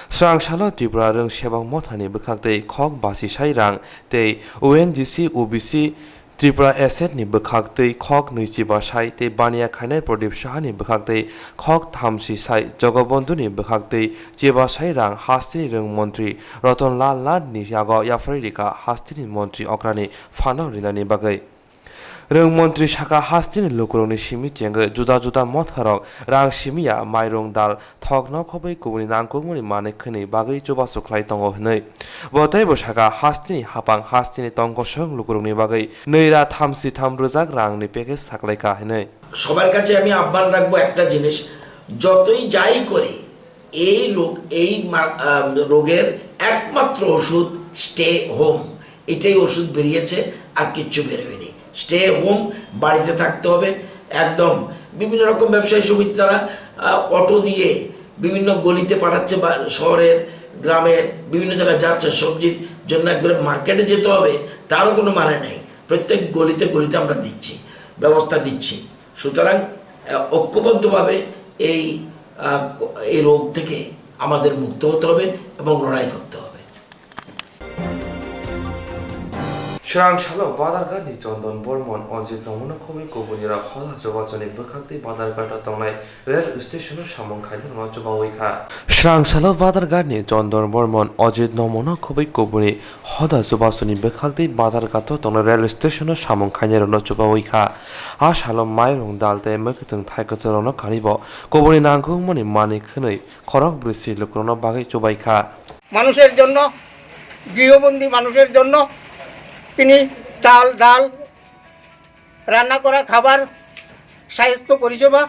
Srang salo Tripura Rwng Sebak Mothani bwkhaktwi khok basi sai rang tei O N G C, O B C, Tripura Asset ni bwkhaktwi khok nwichi basai tei baniya khainai Pradip Saha ni bwkhaktwi khok thamsi sai Jogobondhu ni bwkhaktwi chiba sai rang hasteni rwng montri Ratan Lal Nath ni yago yapharwi rikha hasteni montri okrani phano rinani bagwi. Rwng montri saka hasteni lukurokni simi chengwi juda juda motharok rang simiya mairung dal thokno khobwi kubuni nangkukmani manwi khwnwi bagwi chubachu khlai tongo hwnwi. Bo teibo saka hasteni hapang hasteni tongkosong lukurokni bagwi nwi ra thamsi tham rwjak rangni package saklaikha hwnwi. সবার কাছে আমি আহ্বান রাখবো একটা জিনিস, যতই যাই করি, এই রোগ, এই মা-, আহ, রোগের একমাত্র ওষুধ স্টে হোম। এটাই ওষুধ বেরিয়েছে, আর কিচ্ছু বেরোয়নি। স্টে হোম, বাড়িতে থাকতে হবে। একদম বিভিন্ন রকম ব্যবসায়ী সমিতি তারা, আহ, অটো দিয়ে বিভিন্ন গলিতে পাঠাচ্ছে বা শহরের, গ্রামের বিভিন্ন জায়গায় যাচ্ছে সবজির জন্য, একবারে মার্কেটে যেতে হবে, তারও কোনো মানে নেই। প্রত্যেক গলিতে গলিতে আমরা দিচ্ছি, ব্যবস্থা নিচ্ছি। সুতরাং, আহ, ঐক্যবদ্ধভাবে এই, আহ, এই রোগ থেকে আমাদের মুক্ত হতে হবে এবং লড়াই করতে হবে। Srang salo Badarghat ni Chondon Bormon Ojit Nomono khobwi kubunirok hoda chubachu ni bwkhaktwi Badarghat o tongnai rail station o samung khainai rokno chubawi kha. Srang salo Badarghat ni Chondon Bormon Ojit Nomono khobwi kubuni hoda chubachu ni bwkhaktwi Badarghat o tongnai rail station o samung khainai rokno chubawi kha. A salo mairung dal tei mwkhwtwng thai kwchwrokno karibo kubuni nangkukmani manwi khwnwi khorok brwi sri lukurokno bagwi chubai kha. মানুষের জন্য গৃহবন্দী মানুষের জন্য তিনি চাল, ডাল, রান্না করা খাবার, স্বাস্থ্য পরিষেবা,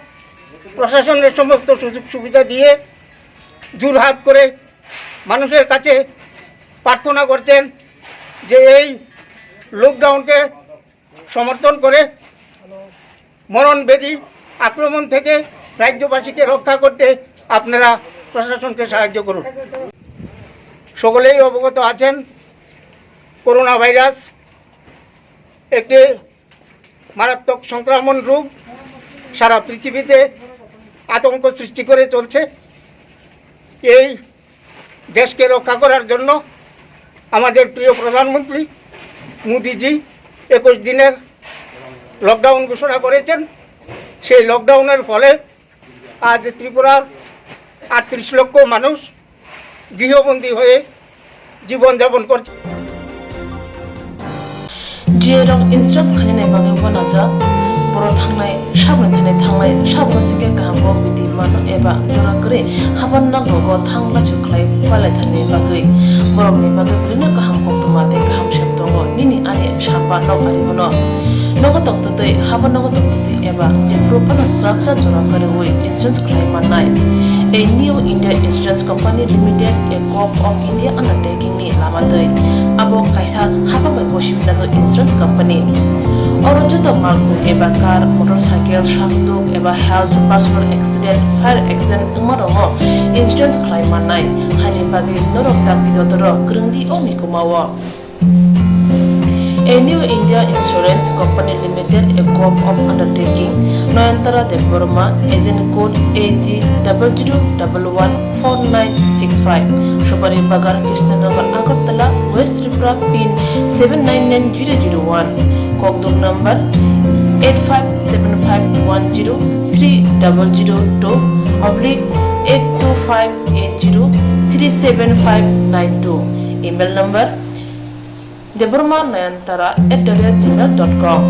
প্রশাসনের সমস্ত সুযোগ সুবিধা দিয়ে জোড়হাত করে মানুষের কাছে প্রার্থনা করছেন যে এই লকডাউনকে সমর্থন করে মরণ ব্যাধি আক্রমণ থেকে রাজ্যবাসীকে রক্ষা করতে আপনারা প্রশাসনকে সাহায্য করুন। সকলেই অবগত আছেন, করোনা ভাইরাস একটি মারাত্মক সংক্রমণ রোগ, সারা পৃথিবীতে আতঙ্ক সৃষ্টি করে চলছে। এই দেশকে রক্ষা করার জন্য আমাদের প্রিয় প্রধানমন্ত্রী মোদিজি একুশ দিনের লকডাউন ঘোষণা করেছেন। সেই লকডাউনের ফলে আজ ত্রিপুরার আটত্রিশ লক্ষ মানুষ গৃহবন্দী হয়ে জীবনযাপন করছে। G A rok insurance khainani bagwi uanajak. Borok thangnai, saboni thani thangnai, sabo sikhe kaham kok bidi mano eba jora kwrwi haban nogo thang lachu khlai palaithani bagwi. Borokni bagwi bwrwino kaham koktwma tei kaham sep tongo, nini ani samba nok ari hwno. Nogo tongtwtwi, haban nogo tongtwtwi eba jephuru phano srapsa jora kwrwi insurance khlai mannai. A New India Insurance Company Limited, a Govt of India undertaking ni lama twi. Abo kaisa hapang bai bo simi najak insurance company. Oro joto malkhung eba car, motorcycle, sakduk eba health, personal accident, fire accident wngma rokno insurance khlai mannai. Haini bagwi norok dakti dotoro kwrwng di o mikuma o. A New India Insurance Company Limited, a Govt of undertaking, Nayantara Debbarma, agent code A G double zero double one four nine six five, Supari Bagan, Krishnanagar, Agartala, West Tripura, pin seven nine nine zero zero one, kokduk number eight five seven five one zero three double zero two oblique eight two five eight zero three seven five nine two, email number Debbarma Nayantara at the rate gmail dot com.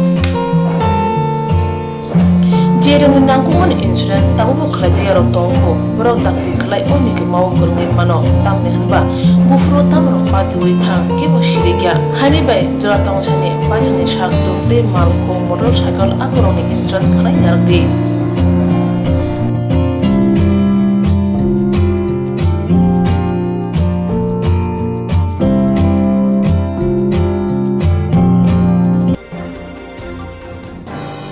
Cherokni nangkukmani insurance tabukbo khwlaijakya rok tongkhu, borok dakti khwlai-o ni khe mao kwrwngwi mano, tamni hwnba buphuru tamrok patiwi thang kebo sirikya. Haini bai jora tongsani baithangni sak tuk tei mal khung motorcycle akorokni insurance khwlai narwkdi.